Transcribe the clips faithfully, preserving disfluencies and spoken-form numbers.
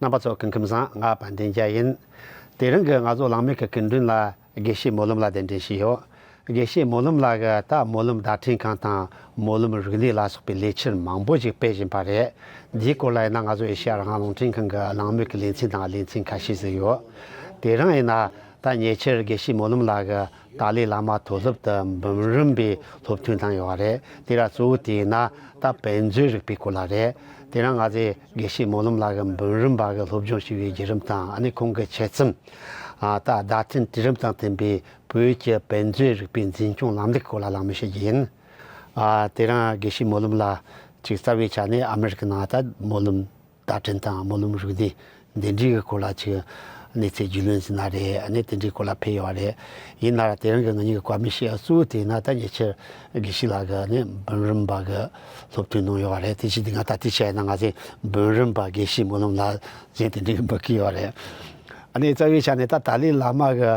རྣམ་པ་ཚོ་སྐུ་ཁམས་བཟང་། ང་དཔལ་ལྡན་རྒྱལ་ཡིན། དེ་རིང་གི་ང་ཚོ་གླེང་མོལ་གྱི་སྐུ་མགྲོན་ལ་དགེ་བཤེས་སྨོན་ལམ་ལགས་གདན་འདྲེན་ཞུས་ཡོད། དགེ་བཤེས་སྨོན་ལམ་ལགས་ཀྱིས་ད་སྨོན་ལམ་བརྡ་འཕྲིན་ཁང་དང་སྨོན་ལམ་རིག་གནས་ལ་སོགས་པའི་ལས་འཆར་མང་པོ་ཞིག་སྤེལ་བཞིན་པ་རེད། འདིའི་སྐོར་ལ་ཡིན་ན་ང་ཚོ་ཨེ་ཤེ་ཡ་རང་དབང་རླུང་འཕྲིན་ཁང་གི་གླེང་མོལ་གྱི་ལེ་ཚན་དང་ལེ་ཚན་ཁ་ཤས་ཤིག་ཡོད། དེ་རིང་ཡིན་ན་ད་ཉེ་ཆར་དགེ་བཤེས་སྨོན་ལམ་ལགས་ཀྱིས་ཏཱ་ལའི་བླ་མ་མཐོ་སློབ་ཏུ་འབུམ་རམས་པའི་སློབ་ཐོན་གནང་ཡོད་པ་རེད། དེ་ལ་གཙོ་བོ་དེ་ཡིན་ན་ད་བན་མཛོད་རིག་པའི་སྐོར་ལ་རེད། དེ་རིང་ང་ཚོས་དགེ་བཤེས་སྨོན་ལམ་ལགས་ཀྱིས་འབུམ་རམས་པ་གི་སློབ་སྦྱོང་བྱས་པའི་བརྒྱུད་རིམ་དང་། ཨ་ནི་ཁོང་གི་འཆད་རྩོམ། ཨ། ད་བརྡ་འཕྲིན་དུས་རིམ་དང་མཐུན་པའི་བོད་ཀྱི་བན་མཛོད་རིག་པའི་འཛིན་སྐྱོང་ལམ་ལུགས་སྐོར་ལ་གླེང་མོལ་བྱེད་རྒྱུ་ཡིན། ཨ། དེ་རིང་དགེ་བཤེས་སྨོན་ལམ་ལགས་ཅིག་རྩ་བའི་ཆ་ནས་ཨ་མི་རི་ཀའི་ནང་ད་སྨོན་ལམ་བརྡ་འཕྲིན་དང་སྨོན་ལམ་རིག་གནས་འདི་འདྲའི་གི་སྐོར་ལ་ཅིག་གནས་ཚུལ་རྒྱུས་ལོན་ཟིན་ན་རེད། ཨ་ནི་དེ་འདྲའི་སྐོར་ལ་ཕེབས་ཡོད་པ་རེད། ཡིན་ན་ར་དེ་རིང་གི་ང་གཉིས་ཀྱི་བཀའ་མོལ་བཤད་ཡ་གཙོ་བོ་དེ་ཡིན་ན་ད་ཉེ་ཆར་དགེ་བཤེས་ལགས་ཀྱིས་ནི་འབུམ་རམས་པ་གི་སློབ་ཐོན་གནང་ཡོད་པ་རེད། དེ་བཞིན་དེ་ང་ད་ལྟའི་ཆ་ཡིན་ན་ང་ཚོས་འབུམ་རམས་པ་དགེ་བཤེས་སྨོན་ལམ་ལགས་ཟེར་དེ་འདྲའི་གི་འབོད་ཀྱི་ཡོད་པ་རེད། ཨ་ནི་རྩ་བའི་ཆ་ནས་ད་ཏཱ་ལའི་བླ་མ་གི་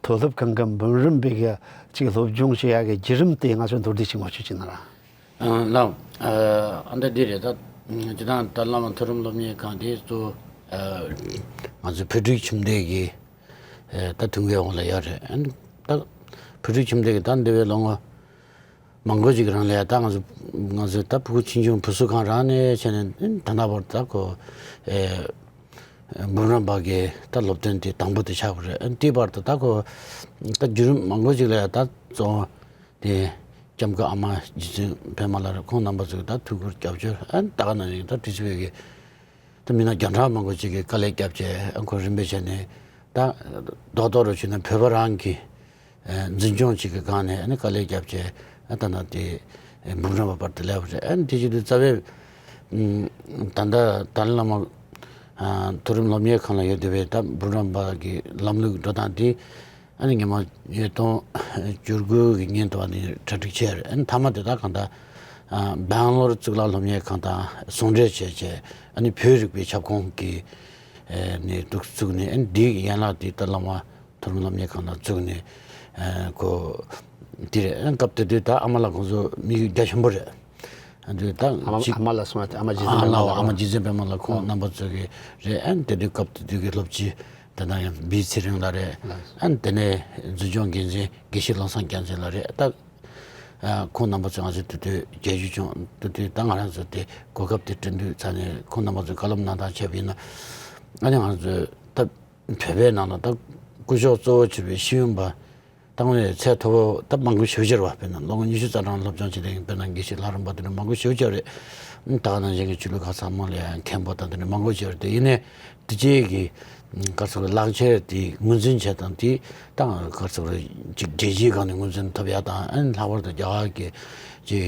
མཐོ་སློབ་ཁང་གི་འབུམ་རམས་པའི་གི་ཅིག་སློབ་སྦྱོང་བྱེད་ཡ་གི་བརྒྱུད་རིམ་དེ་ང་ཚོས་མདོར་བསྡུས་ཤིག་ངོ་སྤྲོད་བྱས་ན་ར། ཨ་ལགས། ཨ་ད་འདི་རེད། ད་སྤྱིར་བཏང་ཏཱ་ལའི་བླ་མ་མཐོ་རིམ་སློབ་གཉེར་ཁང་དེ་གཙོ་བོ་ང་ཚོའི་བོད་ཕྲུག་ཁྱིམ་སྡེ་གི་ད་ཐུགས་འགན་འོག་ལ་ཡོད་རེད། ཨ་ནི་ད་བོད་ཕྲུག་ཁྱིམ་སྡེ་གི་ད་འདས་པའི་ལོ་ངོ་མང་པོ་ཞིག་རིང་ལ་ད་ང་ཚོ་ང་ཚོའི་ད་ཕྲུ་གུ་ཆུང་ཆུང་བུ་གསོ་ཁང་རང་ནས་བྱས་ནས་ད་ལྟ་བར་ད་ཁོ་འབུམ་རམས་པ་གི་ད་སློབ་ཐོན་དེ་དང་པོ་དེ་ཆགས་པ་རེད། ཨ་ནི་དེའི་བར་དུ་ད་ཁོ་ད་བརྒྱུད་རིམ་མང་པོ་ཞིག་ལ་ད་གཙོ་བོ་དེ་ལྕམ་སྐུ་ཨ་མ་རྗེ་བཙུན་པད་མ་ལགས་རེད། ཁོང་རྣམ་པ་ཚོས་ད་ཐུགས་ཁུར་རྒྱབ་སྐྱོར། ཨ་ནི་ད་ག་ནང་བཞིན་ད་དུས་ཚོད་ཀྱི་ད་མི་སྣ་རྒྱང་གྲགས་མང་པོ་ཅིག་གིས་དཀའ་ལས་བརྒྱབ་བྱས། ཨ་ཁོ་རིམ་པས་བྱས་ནས་ད་རྡོག་རྡོག་རུ་བྱས་ན་བོད་པ་རང་གི་འཛིན་སྐྱོང་ཅིག་གི་སྒང་ནས་ཨ་ནི་དཀའ་ལས་བརྒྱབ་བྱས། ཨ་ད་ལྟ་དེ་འབུམ་རམས་པ་བར་དུ་སླེབས་པ་རེད། ཨ་ནི་དེ་བཞིན་དུ་རྩ་བའི་ད་ལྟ་ཏཱ་ལའི་བླ་མ་མཐོ་རིམ་སློབ་གཉེར་ཁང་ལ་ཡོད་བསྡད་པའི་ད་འབུམ་རམས་པ་གི་ལམ་ལུགས་འགྲོ་སྟངས་དེ་ཨ་ནི་ཉི་མ་ཉིས་སྟོང་བཅུ་དགུ་གི་ཉིན་དུ་ཨ་ནི་གྲ་སྒྲིག་བྱས་རེད། ཨ་ནི་མཐའ་མ་དེ་ད་གང་ལྟར་སྦེང་ལོར་གཙུག་ལག་སློབ་གཉེར་ཁང་དང་ཟུང་འབྲེལ་བྱས་བྱས། ཨ་ནི་བོད་རིག་པའི་ཁྱབ་ཁོངས་ཀྱི་ནས་འདུག་བཙུགས་ནས། ཨ་ནི་འདིའི་ཡན་ལག་དེ་ཏཱ་ལའི་བླ་མ་མཐོ་རིམ་སློབ་གཉེར་ཁང་དང་བཙུགས་ནས། ཨ་ཁོ་དེ་རེད། ཨ་སྐབས་དེ་དུས་ད་ཨ་མ་ལགས་ཁོང་ཚོ་དམིགས་ཡུལ་རྒྱ་ཆེན་པོ་རེད། ཨ་དུས་ད་ཨ་མ་ཅིག་ཨ་མ་ལགས་སོང་། ཨ་མ་རྗེ་བཙུན་ཨ་པད་མ་ལགས། ཨ་མ་རྗེ་བཙུན་པད་མ་ལགས་ཁོང་རྣམ་པ་ཚོ་གི་རེད། ཨ་དེ་དུས་སྐབས་དེ་དུས་ཀྱི་སློབ་སྤྱི་དེ་ན་ཡང་བི་ཚེ་རིང་ལགས་རེད། ཨ་དེ་ནས་འཛིན་སྐྱོང་འགན་འཛིན་དགེ་བཤེས་བློ་བཟང་རྒྱལ་མཚན་ལགས་རེད། ད་ཁོང་རྣམ་པ་ཚོ་ང་ཚོ་དེ་དུས་རྒྱལ་གཞུང་སྐྱོང་དེ་དུས་ད་ང་རང་ཚོ་དེ་གོ་སྐབས་དེ་བསྐྲུན་དུས་ཙ་ནས་ཁོང་རྣམ་པ་ཚོས་བཀའ་སློབ་གནང་སྟངས་བྱས་པ་ཡིན་ན། ཨ་ནི་ང་ཚོས་ད་བོད་པའི་ནང་ལ་ད་སྐུ་ཞབས་གཙོ་བོ་བྱས་པའི་ཤེས་ཡོན་པ། ད་དངོས་གནས་ཚད་མཐོ་པོ་ད་མང་པོ་ཞེ་པོ་ཅིག་རེད་པ། དཔེར་ན་ལོ་ངོ་ཉི་ཤུ་རྩ་གྲངས་སློབ་སྦྱོང་བྱས་ཏེ། དཔེར་ན་དགེ་བཤེས་ལྷ་རམས་པ་དེ་འདྲ་མང་པོ་ཞེ་པོ་ཅིག་རེད། ད་ག་ནང་བཞིན་གྱི་ཆོས་ལུགས་ཁག་ཚང་མ་ལ་ཡང་མཁན་པོ་དང་དེ་འདྲ་མང་པོ་ཅིག་རེད། དེ་ཡིན་ནའི་དེ་རྗེས་ཀྱི་ག་རེ་ཟེར་དགོས་རེད། ལག་འཁྱེར་དེ་ངོས་འཛིན་བྱས་དང་དེ་ད་ག་རེ་ཟེར་དགོས་རེད། ཅིག་འགྲེལ་བརྗོད་སྒང་ནས་ངོས་འཛིན་ཐོབ་ཡ་དང་། ཨ་ནི་ལྷག་པར་དུ་རྒྱ་གར་གྱི་ཅིག་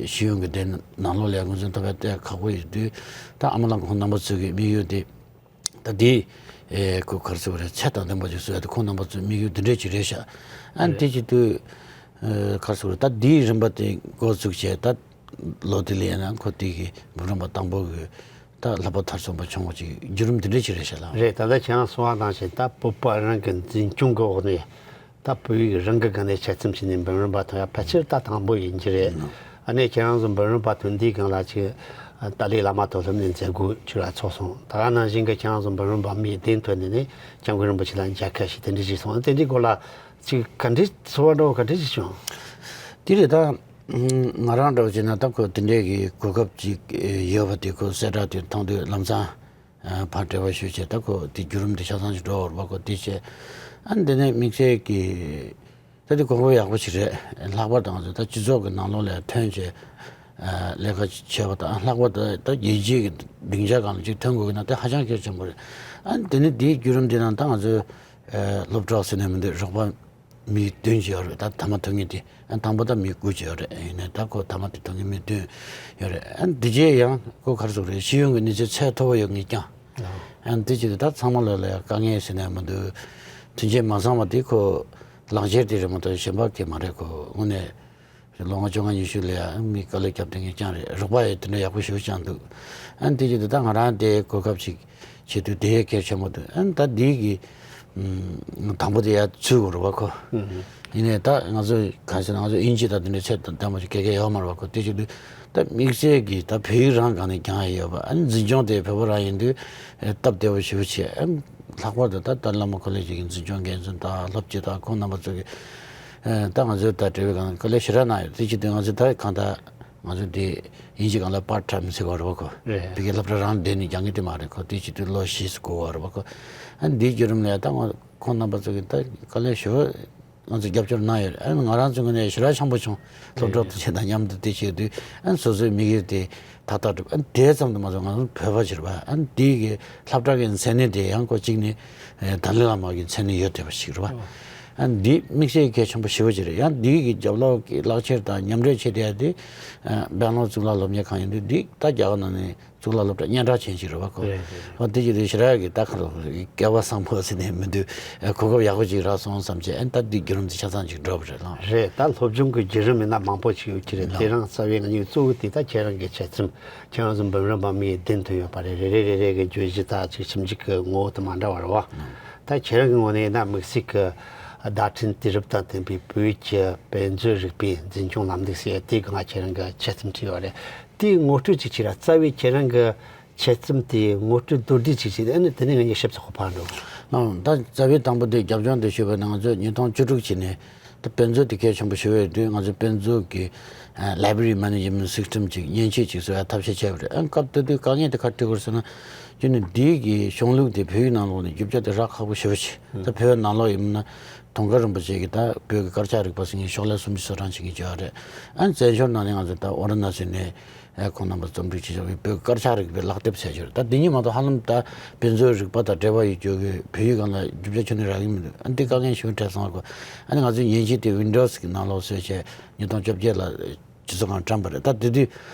ཤེས་ཡོན་གྱི་སྡེ་ནང་ལོགས་ལ་ཡང་ངོས་འཛིན་ཐོབ་ཡ་དེ་ཁག་པོ་ཡོད་དུས། ད་ཨ་མ་ལགས་ཁོང་རྣམ་པ་ཚོ་གི་དམིགས་ཡུལ་དེ། ད་དེ་ཨེ་ཁོ་ག་རེ་ཟེར་དགོས་རེད། ཚད་དང་ལྡན་པ་ཅིག་བཟོ་ཡ་དེ་ཁོང་རྣམ་པ་ཚོའི་དམིགས་ཡུལ་དེ་འདྲ་ཅིག་རེད་ཤག། ཨ་ནི་དེ་བྱེད་དུས་ཨེ་ག་རེ་ཟེར་དགོས་རེད། ད་དེའི་རིམ་པ་དེ་འགོ་བཙུགས་བྱས། ད་ལོ་དེ་ལ་ཡིན་ན་ཁོ་དེ་གི་འབུམ་རམས་པ་དང་པོ་གི་ད་བསླབ་པ་མཐར་སོན་པ་བྱུང་བ་ཅིག་བརྒྱུད་རིམ་དེ་འདྲ་ཅིག་རེད་ཤག་ལགས། རེད། ད་ལྟ་ཁྱེད་རང་གསུངས་པ་ནང་བཞིན་ད་བོད་པ་རང་གི་འཛིན་སྐྱོང་གི་འོག་ནས། ད་བོད་ཡིག་རང་གི་སྒང་ནས་དཔྱད་རྩོམ་བྱས་ནས་འབུམ་རམས་པ་ཐོན་ཡ་ཕལ་ཆེར་ད་དང་པོ་ཡིན་གྱི་རེད། ཨ་ནི་ཁྱེད་རང་ཚོ་འབུམ་རམས་པ་ཐོན་དུས་སྒང་ལ་ཅིག་ཏཱ་ལའི་བླ་མ་མཐོ་སློབ་ནས་མཛད་སྒོ་ཅིག་ལ་ཚོགས་སོང་། ད་ག་ནང་བཞིན་གྱི་ཁྱེད་རང་ཚོ་འབུམ་རམས་པ་མིའི་གདན་ཐོན་ནས་ནི་སྐྱབས་མགོན་རིན་པོ་ཆེ་ལ་མཇལ་ཁ་ཞུས། དེ་འདྲ་ཞིག་སོང་། དེ་འདྲའི་སྐོར་ལ་ཅིག་ག་འདྲའི་ཚོར་བ་འདྲ་བོ་ག་འདྲ་ཞིག་བྱུང་། དེ་རེད། ད་ང་རང་འདྲ་བོ་བྱས་ན་ད་ཁོ་དེ་འདྲའི་གི་གོ་སྐབས་ཅིག་ཡོད་པ་དེ་ཁོ་གསལ་བསྒྲགས་དེ་མཐོང་དུས་ལམ་སང་ཕར་འབྲེལ་བ་ཞུས་བྱས། ད་ཁོ་དེ་བརྒྱུད་རིམ་དེ་ཆ་ཚང་ཞིག་འགྲོ་བར་བ་ཁོ་དེ་བྱས། ཨ་ནི་དེ་ནས་དམིགས་བསལ་གྱི་ད་དེ་གོ་སྐབས་ཡག་པོ་ཞིག་རེད། ལྷག་པར་དུ་ང་ཚོ་ད་སྤྱི་ཚོགས་ཀྱི་ནང་ལོགས་ལ་ཐོན་བྱས་ལས་ཀ་བྱས་པ་དང་། ལྷག་པར་དུ་ད་རྒྱལ་སྤྱིའི་གི་སྡིངས་ཆ་སྒང་ལ་ཅིག་ཐོན་དགོས་ཀྱི་ན་དེ་ཧ་ཅང་གལ་ཆེན་པོ་རེད། ཨ་ནི་དེ་ནས་དེའི་བརྒྱུད་རིམ་དེ་ནང་ད་ང་ཚོའི་སློབ་གྲོགས་ཟེར་ནས་མི་འདུག། རོགས་པ་མི་བདུན་ཅིག་ཡོད་རེད། ད་མཐའ་མ་ཐོན་མཁན་དེ། ཨ་དང་པོ་ད་མི་དགུ་ཅིག་ཡོད་རེད། ཡིན་ནའི་ད་ཁོ་མཐའ་མ་དེ་ཐོན་མཁན་མི་བདུན་ཡོད་རེད། ཨ་འདི་རྗེས་ཡང་ཁོ་ག་རེ་ཟེར་དགོས་རེད། ཤེས་ཡོན་གྱི་གནས་ཚད་ཚད་མཐོ་པོ་ཡོད་མཁན་རྐྱང་། ཨ་འདི་བྱས་ཏེ་ད་ཚང་མ་ལོ་ལ་ཡང་དཀའ་ངལ་ཟེར་ནས་མི་འདུག། ཐོན་སྐྱེད་མ་ཚང་བ་དེ་ཁོ་ལག་འཁྱེར་དེ་རེད་མ་གཏོགས་གཞན་པ་གང་ཡང་མ་རེད། ཁོ་དངོས་གནས་ལོ་ངོ་བཅོ་ལྔ་ཉི་ཤུ་ལ་ཡང་མི་དཀའ་ལས་བརྒྱབ་བསྡད་མཁན་རྐྱང་རེད། རོགས་པ་ཡང་དེ་འདྲ་ཡག་པོ་ཞེ་པོ་ཅིག་འདུག། ཨ་འདི་བྱས་ཏེ་ད་ང་རང་དེ་གོ་སྐབས་ཅིག་བྱེད་དུས་དེ་གལ་ཆེན་པོ་འདུག། ཨ་ནི་ད་འདི་གི་ དང་པོ་དེ་ཡར་ཚུད་དགོས་རེད་བ་ཁོ། ཡིན་ནའི་ད་ང་ཚོ་ག་ཟེར་ན་ང་ཚོ་དབྱིན་ཇི་དང་དེ་འདྲའི་ཚད་དང་ལྡན་པ་ཞིག་ག་གེ་ཡོད་མ་རེད་བ་ཁོ། དེ་བྱེད་དུས་ད་དམིགས་བསལ་གྱི་ད་བོད་ཡིག་རང་སྒང་ནས་སྦྱང་ཡ་ཡོད་པ། ཨ་ནི་འཛིན་སྐྱོང་དེ་བོད་པ་རང་ཡིན་དུས་སྟབས་བདེ་བོ་ཞེ་པོ་བྱས། ཨ་ནི་ལྷག་པར་དུ་ད་ཏཱ་ལའི་བླ་མ་ཀོ་ལེ་ཇི་གི་འཛིན་སྐྱོང་འགན་འཛིན་དང་སློབ་སྤྱི་དང་ཁོང་རྣམ་པ་ཚོ་གི་ད་ང་ཚོའི་ད་འབྲེལ་བའི་སྒང་ནས་དཀའ་ལས་ཞེ་དྲག་གནང་ཡོད། དེ་བྱེད་དུས་ང་ཚོ་ད་གང་ལྟར། ང་ཚོ་འདི་དབྱིན་ཇི་སྒང་ལ་པར་ཊའིམ་ཟེར་བ་རེད་བ་ཁོ། རེད། ཕ་གིའི་སློབ་གྲྭ་རང་བསྡད་ནས་སྦྱང་གི་དེ་མ་རེད་ཁོ། དེ་བྱེད་དུས་ལོ་བཞི་ཙམ་འགོར་བ་རེད་བ་ཁོ། ཨ་འདིའི་བརྒྱུད་རིམ་ལ་ད་ང་ཁོང་རྣམ་པ་ཚོ་གིས་ད་དཀའ་ལས་ཞེ་པོ་ང་ཚོ་རྒྱབ་སྐྱོར་གནང་ཡོད་རེད། ཨ་ང་རང་ཚོའི་ངོས་ནས་ཞེ་དྲག་འཆམ་པོ་བྱུང་། སློབ་གྲོགས་དང་བཅས་དང་མཉམ་དུ་དེ་བྱེད་དུས་ཨ་སོ་སོའི་དམིགས་ཡུལ་དེ་ཏག་ཏག་འགྲུབ། ཨ་དེ་ཙམ་དུ་མ་ཟད་ང་ཚོ་བོད་པ་ཅིག་རེད་བ། ཨ་འདི་གི་སློབ་གྲྭ་གི་མཚན་གནས་དེ་ཡང་ཁོ་གཅིག་ནས་ཏཱ་ལའི་བླ་མ་གི་མཚན་གནས་ཡོད་བསྡད་པ་ཞིག་རེད་བ། ཨ་འདི་དམིགས་བསལ་གལ་ཆེན་པོ་ཞེ་པོ་ཅིག་རེད། ཡང་འདི་གི་རྒྱབ་ལོགས་ཀྱི་ལག་ཁྱེར་དང་མཉམ་འབྲེལ་བྱེད་བསྡད་ཡ་དེ། སྦེང་ལོར་གཙུག་ལག་སློབ་གཉེར་ཁང་ཡིན་དུས་འདི་ད་རྒྱ་གར་ནང་ནས་གཙུག་ལག་སློབ་གྲྭ་སྙན་གྲགས་ཅན་ཞིག་རེད་བ་ཁོ། རེད་རེད། འོ་དེ་ཅི་རེད། ཞེ་དྲག་གི་ད་ག་རེ་སྐལ་བ་བཟང་པོ་ཟེར་ནས་མི་འདུག་གོ་སྐབས་ཡག་པོ་ཅིག་རག་སོང་བསམ་བྱས། ཨ་ད་འདི་བརྒྱུད་རིམ་འདི་ཆ་ཚང་ཅིག་འགྲོ་བ་རེད་ལགས། རེད། ད་སློབ་སྦྱོང་གི་བརྒྱུད་རིམ་ཡིན་ན་མང་པོ་ཅིག་ཡོད་ཀྱི་རེད། དེ་རང་རྩ་བའི་ང་གཉིས་གཙོ་བོ་དེ་ད་ཁྱེད་རང་གི་འཆད་རྩོམ། ཁྱེད་རང་ཚོ་འབུམ་རམས་པ་མི་བདུན་ཐོན་ཡོད་པ་རེད། རེ་རེ་རེ་རེ་གི་བརྗོད་གཞི་དང་ཅིག་ཞིབ་འཇུག་གི་ངོ་བོ་དེ་མ་འདྲ་བ་རེད་བ། ད་ཁྱེད་རང་གི་ངོས་ནས་ཡིན་ན་དམིགས་བསལ་གྱི་བརྡ་འཕྲིན་དུས་རབས་དང་མཐུན་པའི་བོད་ཀྱི་དཔེ་མཛོད་རིག་པའི་འཛིན་སྐྱོང་ལམ་ལུགས་ཟེར་དེའི་སྒང་ལ་ཁྱེད་རང་གིས་དཔྱད་རྩོམ་བྲིས་ཡོད་རེད། དེའི་ངོ་སྤྲོད་ཅིག་བྱས་ར། རྩ་བའི་ཁྱེད་རང་གི་དཔྱད་རྩོམ་དེའི་ངོ་སྤྲོད་མདོར་བསྡུས་ཅིག་བྱས་ཏེ་ཨ་ནི་དེ་ནས་ངེད་གཉིས་ཞིབ་ཚགས་པོ་ཕར་འགྲོ། ཨང་། ད་རྩ་བའི་དང་པོ་དེ་རྒྱབ་ལྗོངས་དེ་ཞུས་པ་ན་ང་ཚོས་ཉིས་སྟོང་བཅུ་དྲུག་བྱས་ནས་ད་དཔེ་མཛོད་དེ་གལ་ཆེན་པོ་ཞེ་པོ་ཡོད་དུས་ང་ཚོས་དཔེ་མཛོད་ཀྱི་ཨ་Library Management System ཅིག་མཉེན་ཆས་ཅིག་བཟོ་ཡ་ཐབས་ཤེས་བྱས་པ་རེད། ཨ་སྐབས་དེ་དུས་དཀའ་ངལ་དེ་ག་རེ་འཕྲད་ཀྱི་ཡོད་རེད་ཟེར་ན། རྒྱུ་ནི་འདིའི་གི་གཞུང་ལུགས་དེ་བོད་ཡིག་ནང་ལོགས་ནས་བསྒྱུར་བྱ་དེ་རག་ཁག་པོ་ཞེ་པོ་ཅིག་ད་བོད་ནང་ལོགས་ཡིན་ན་དུང་དཀར་རིན་པོ་ཆེ་གིས་ད་བོད་ཀྱི་དཀར་ཆག་རིག་པ་ཟེར་མཁན་ཤོག་ལྷེ་སུམ་ཅུ་སོ་གྲངས་ཅིག་གིས་བརྒྱབ་པ་རེད། ཨ་བཙན་བྱོལ་ནང་ནས་ང་ཚོ་ད་ཝ་ར་ཎ་སི་ནས་ཨ་ཁོང་རྣམ་པ་རྩོམ་སྒྲིག་བྱས་བཞག་པའི་བོད་ཀྱི་དཀར་ཆག་རིག་པའི་ཀློག་དེབ་ཟེར་ཞིག་རེད། ད་འདི་གཉིས་མ་གཏོགས་ཧ་ལམ་ད་དཔེ་མཛོད་རིག་པ་དང་འབྲེལ་བ་ཡོད་རྒྱུ་གི་བོད་ཡིག་སྒང་ལ་བསྒྱུར་བྱ་ཁྱོན་ནས་རག་གི་མི་འདུག་ཨ་འདི་དཀའ་ངལ་ཞེ་པོ་འཕྲད་སོང་བ་གོ། ཨ་ནི་ང་ཚོའི་མཉེན་ཆས་དེ་Windows་གི་ནང་ལོགས་བཟོས་བྱས་ཉིས་སྟོང་བཅོ་བརྒྱད་ལ་སྤྱི་ཚོགས་ཁང་བཀྲམ་པ་རེད། ད་དེ་དུས་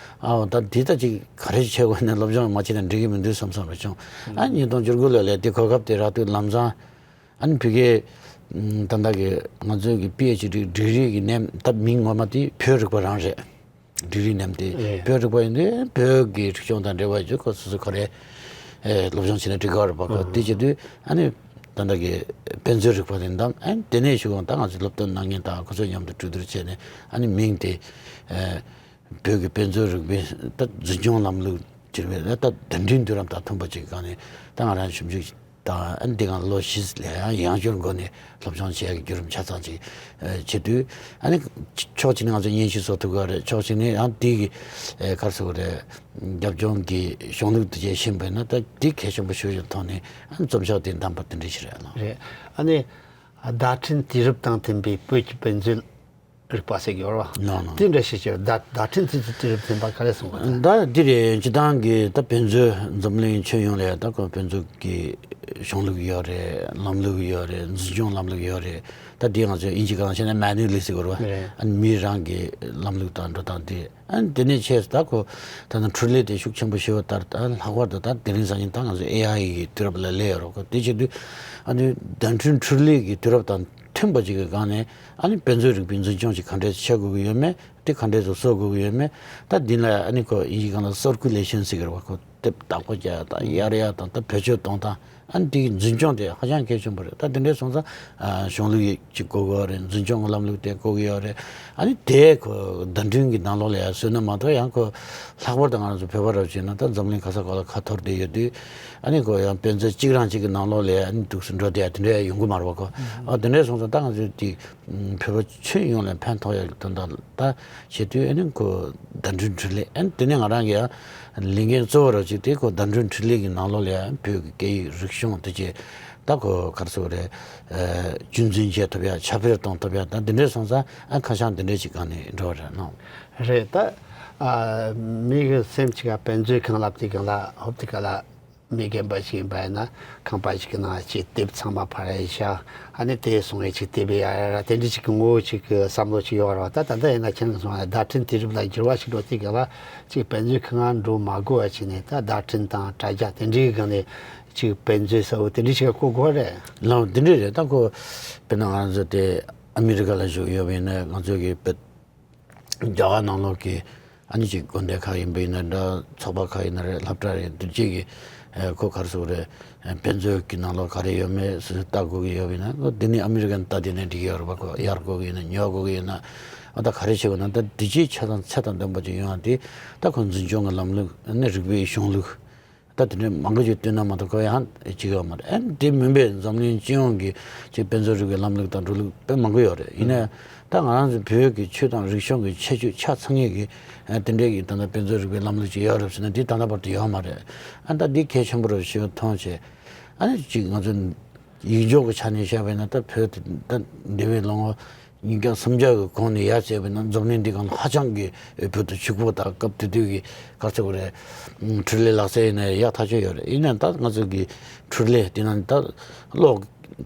ཨའོ་ད་འདི་ད་ཅིག་ག་རེ་བྱེད་དགོས་ནས་སློབ་སྦྱོང་མ་བྱས་ན་འགྲིག་གི་མི་འདུག་བསམ་བསམ་རེ་བྱུང་། ཨ་ཉིས་སྟོང་བཅུ་དགུ་ལོ་ལ་དེ་གོ་སྐབས་དེ་རག་དུས་ལམ་སང་ཨ་ནི་ཕ་གིའི་ད་ལྟ་གི་ང་ཚོའི་གི་པི་ཨེཆ་ཌི་ཌིག་རི་གི་ནེམ་ད་མིང་ངོ་མ་དེ་བོད་རིག་པ་རང་རེད། ཌིག་རི་ནེམ་དེ་རེད། བོད་རིག་པ་ཡིན་དུས་བོད་ཀྱི་རིག་གཞུང་དང་འབྲེལ་བ་ཡོད་ཁོ་སོ་སོ་ཁོ་རེ་ཨེ་སློབ་སྦྱོང་བྱས་ན་འགྲིག་གི་རེད་པ་ཁོ། དེ་བྱེད་དུས་ཨ་ནི་ད་ལྟ་གི་དཔེ་མཛོད་རིག་པ་དེ་འདམ། ཨ་ནི་དེ་ནས་ཞུ་གང་ད་ང་ཚོའི་སློབ་སྟོན་གནང་མཁན་དང་ཁོ་ཚོ་མཉམ་དུ་གྲོས་བསྡུར་བྱས་ནས་ཨ་ནི་མིང་དེ་ཨེ་བོད་ཀྱི་དཔེ་མཛོད་རིག་པའི་ད་འཛིན་སྐྱོང་ལམ་ལུགས་ཅེས་པའི་ད་གདན་འདྲེན་དུས་རབས་དང་མཐུན་པ་ཅིག་སྒང་ནས་ད་ང་རང་ཞིབ་འཇུག་དང་ཨ་ནི་འདི་སྒང་ལོ་བཞི་ལས་ཡང་ཡང་བསྐྱར་སྒོ་ནས་སློབ་སྦྱོང་བྱེད་ཡག་གི་བརྒྱུད་རིམ་ཆ་ཚང་ཅིག་ཨ་བྱེད་དུས་ཨ་ནི་ཕྱོགས་གཅིག་ནས་ང་ཚོ་མཉེན་ཆས་བཟོ་ཐུབ་ཀྱི་རེད། ཕྱོགས་གཅིག་ནས་ཡང་འདི་གི་ཨེ་ག་རེ་ཟེར་དགོས་རེད། རྒྱབ་ལྗོངས་ཀྱི་གཞུང་ལུགས་དེ་བྱས་ཤེས་པས་ན་ད་འདི་གལ་ཆེན་པོ་ཞིག་ཡོད་ཐོག་ནས་ཨ་ནི་རྩོམ་ཤོག་དེ་བདམས་པ་དེ་འདྲ་ཞིག་རེད་ལགས། རེད། ཨ་ནི་བརྡ་འཕྲིན་དུས་རབས་དང་མཐུན་པའི་བོད་ཀྱི་དཔེ་མཛོད་རིག་པ་ཟེར་གྱི་ཡོད་རེད་བ། ནོ་ནོ། དེ་འདྲ་ཞིག་ཅིག་བརྡ་བརྡ་འཕྲིན་ཚིག་ཚིག་དུས་རབས་ཚན་པ་ག་རེ་གསུངས་པ་དང་། ད་འདི་རེད། སྤྱི་བཏང་གི་ད་དཔེ་མཛོད་འཛམ་གླིང་ཁྱོན་ཡོངས་ལ་ད་ཁོ་དཔེ་མཛོད་ཀྱི་གཞུང་ལུགས་ཡོད་རེད། ལམ་ལུགས་ཡོད་རེད། འཛིན་སྐྱོང་ལམ་ལུགས་ཡོད་རེད། ད་འདི་ང་ཚོས་དབྱིན་ཇི་སྒང་བཤད་ན་མེ་ནུ་ལི་ཟེར་གྱི་ཡོད་རེད་བ། རེད། ཨ་ནི་མི་རང་གི་ལམ་ལུགས་དང་འགྲོ་སྟངས་དེ། ཨ་ནི་དེ་ནས་ཆེས་ད་ཁོ་ད་ནི་འཕྲུལ་ལས་དེ་ཤུགས་ཆེན་པོ་ཞེ་པོ་ལྟར་ད་ལྷག་པར་དུ་ད་དེ་རིང་སང་ཉིན་ད་ང་ཚོ་ཨེ་ཨའི་གི་དུས་རབས་ལ་སླེབས་ཡོད་རེད་ཁོ། དེ་བྱེད་དུས་ཨ་ནི་བརྡ་འཕྲིན་འཕྲུལ་ལས་ཀྱི་དུས་རབས་དང་མཐུན་པ་ཅིག་གི་སྒང་ནས་ཨ་ནི་དཔེ་མཛོད་རིག་པའི་འཛིན་སྐྱོང་ཅིག་ག་འདྲས་བྱེད་དགོས་ཀྱི་ཡོད་མེད། དེ་ག་འདྲས་སུ་བཟོ་དགོས་ཀྱི་ཡོད་མེད། ད་འདི་ལ་ཨ་ནི་ཁོ་དབྱིན་ཇི་སྒང་ལ་སར་ཀུ་ལེ་ཤན་ཟེར་གྱི་རེད་བ། ཁོ་དེབ་བདག་པོ་རྒྱག་ཡ་དང་གཡར་ཡ་དང་ད་བེད་སྤྱོད་གཏོང་སྟངས། ཨ་ནི་དེའི་འཛིན་སྐྱོང་དེ་ཧ་ཅང་གལ་ཆེན་པོ་རེད། ད་དེ་འདྲས་སོང་ཙང་ཨ་གཞུང་ལུགས་ཅིག་དགོས་ཀྱི་ཡོད་རེད། འཛིན་སྐྱོང་གི་ལམ་ལུགས་དེ་དགོས་ཀྱི་ཡོད་རེད། ཨ་ནི་དེ་ཁོ་བརྡ་འཕྲིན་གྱི་ནང་ལོགས་ལ་ཡང་བཟོས་ན་མ་གཏོགས། ཡང་ཁོ་ལྷག་པར་དུ་ང་རང་ཚོ་བོད་པ་རབ་བྱས་ན་ད་འཛམ་གླིང་ག་ས་ག་ལ་ཁ་འཐོར་བསྡད་ཡོད་དུས། ཨ་ནི་ཁོ་ཡང་དཔེ་མཛོད་གཅིག་རང་གཅིག་གི་ནང་ལོགས་ལ་ཨ་ནི་འདུག་སེ་འགྲོ་བསྡད་ཡ་དེ་འདྲ་ཡང་ཡོང་གི་མ་རེད་བ་ཁོ། ཨ་དེ་འདྲས་སོང་ཙང་ད་ང་ཚོས་དེ་བོད་པ་ཁྱོན་ཡོངས་ལ་ཕན་ཐོགས་ཡག་གི་དོན་དག་ལ་ད་བྱེད་དུས་ཨ་ནི་ཁོ་བརྡ་འཕྲིན་འཕྲུལ་ལས། ཨ་ནི་དེ་ནས་ང་རང་གི་ཡང་ལས་འགན་གཙོ་བོ་ར་ཅིག་དེ་ཁོ་བརྡ་འཕྲིན་འཕྲུལ་ལས་ཀྱི་ནང་ལོགས་ལ་ཡང་བོད་ཀྱི་སྐད་ཡིག་རིག་གཞུང་དེ་བཅས་ད་ཁོ་ག་རེ་ཟེར་དགོས་རེད། རྒྱུན་འཛིན་བྱེད་ཐུབ་ཡ། ཁྱབ་སྤེལ་གཏོང་ཐུབ་ཡ། ད་འདི་འདྲས་སོང་ཙང་ཨ་ཁ་བྱང་འདི་འདྲས་ཅིག་སྒང་ནས་འགྲོ་བ་རེད་ནོ། རེད། ད་ཨ་མི་གི་སེམས་ཅིག་ག་དཔེ་མཛོད་ཁང་ལབ་དུས་སྒང་ལ་ཧོབ་དེ་ག་ལ། མི་རྒན་པ་ཞིག་ཡིན་པ་ཡིན་ན་ཁང་པ་ཞིག་གི་ནང་ཅིག་དེབ་ཚང་མ་ཕར་བཞག་ཨ་ནི་དེ་སོང་བའི་ཅིག་དེབ་ཡ་ཡ་ར་དེ་འདྲ་ཅིག་གི་ངོ་བོ་ཅིག་གི་བསམ་བློ་ཅིག་ཡོད་ར་བ། ད་ད་ལྟ་ཡིན་ན་ཁྱེད་རང་གསུངས་པ་བརྡ་འཕྲིན་དུས་རབས་ལ་འགྱུར་བ་ཞིག་འགྲོ་དུས་སྒང་ལ་ཅིག་དཔེ་མཛོད་ཁང་ང་འགྲོ་མ་དགོས་པ་བྱས་ནས་ད་བརྡ་འཕྲིན་དང་དྲ་རྒྱ་དེ་འདྲའི་སྒང་ནས་ཅིག་དཔེ་མཛོད་གསར་བ་དེ་འདྲ་ཞིག་ལ་བསྐོ་དགོས་རེད། ལགས་འདི་འདྲ་རེད། ད་ཁོ་དཔེར་ན་ང་ཚོ་དེ་ཨ་མི་རི་ཀ་ལ་བཞུགས་ཡོད་པ་ཡིན་ན་ང་ཚོ་གི་དཔེ་རྒྱ་གར་ནང་ལོགས་ཀྱི་ཨ་ནི་ཅིག་དགོན་སྡེ་ཁག་ཡིན་པ་ཡིན་ན་འདྲ། ཚོགས་པ་ཁག་ཡིན་ན་རེད། སློབ་གྲྭ་རེད། འདི་གཅིག་གི་ ཨེ་ཁོ་ག་རེ་ཟེར་དགོས་རེད། ཨེ་དཔེ་མཛོད་ཀྱི་ནང་ལོགས་ག་རེ་ཡོད་མེད་ཟེར་ལྟ་དགོས་ཀྱི་ཡོད་པ་ཡིན་ན། འདི་ནི་ཨ་མི་རི་ཀ་ནས་ལྟ་བསྡད་ན་འགྲིག་གི་ཡོད་རེད་པ། ཁོ་གཡར་དགོས་ཀྱི་ཡིན་ན་ཉོ་དགོས་ཀྱི་ཡིན་ན། ཨ་ད་ག་རེ་བྱེད་དགོས་ན། ད་འདི་ཅིག་ཆ་དང་ཚད་དང་ལྡན་པ་ཅིག་ཡོང་ཡ་དེ། ད་ཁོ་འཛིན་སྐྱོང་གི་ལམ་ལུགས་ནི་རིག་པའི་གཞུང་ལུགས། ད་དེ་འདྲའི་མང་པོ་ཅིག་བཏོན་ན་མ་གཏོགས་ཁོ་ཡང་ཅིག་ཡོད་མ་རེད། ཨ་དེ་མིན་པའི་འཛམ་གླིང་སྤྱི་ཡོངས་ཀྱི་ཅིག་དཔེ་མཛོད་རིག་པའི་ལམ་ལུགས་དང་འགྲོ་ལུགས་དཔེ་མང་པོ་ཡོད་རེད། ཡིན་ནའི་ད་ང་རང་ཚོ་བོད་ཀྱི་ཆོས་དང་རིག་གཞུང་གི་ཁྱད་ཆོས་ཆ་ཚང་ངེས་ཀྱི་ཨ་དེ་འདྲའི་གི་ད་ལྟ་དཔེ་མཛོད་རིག་པའི་ལམ་ལུགས་ཅིག་ཡོད་རེད་ཟེར་ན། དེ་ད་ལྟ་བར་དུ་ཡོད་མ་རེད། ཨ་ད་འདི་གལ་ཆེན་པོ་རེད་ཞེས་མཐོང་བྱས། ཨ་ནི་ཅིག་ང་ཚོ་ཡིག་འཇོག་གི་ཆ་ནས་བཤད་པ་ཡིན་ན། ད་བོད་དེ་ད་འདས་པའི་ལོ་ངོ་ཉིས་བརྒྱ་སུམ་བརྒྱ་གི་གོང་ནས་ཡར་བྱས་པ་ཡིན་ན། འཛམ་གླིང་འདི་སྒང་ཧ་ཅང་གི་བོད་དུ་ཕྱུག་པོ་དང་། སྐབས་དེ་དུས་ཀྱི་ག་རེ་ཟེར་དགོས་རེད། འཕྲུལ་ལས་ལག་རྩལ་ཡིན་ན་ཡག་ཐག་ཆོད་ཡོད་རེད། ཡིན་ནའི་ད་ང་ཚོ་གི་འཕྲུལ་ལས་དེ་ནང་ད་གློག་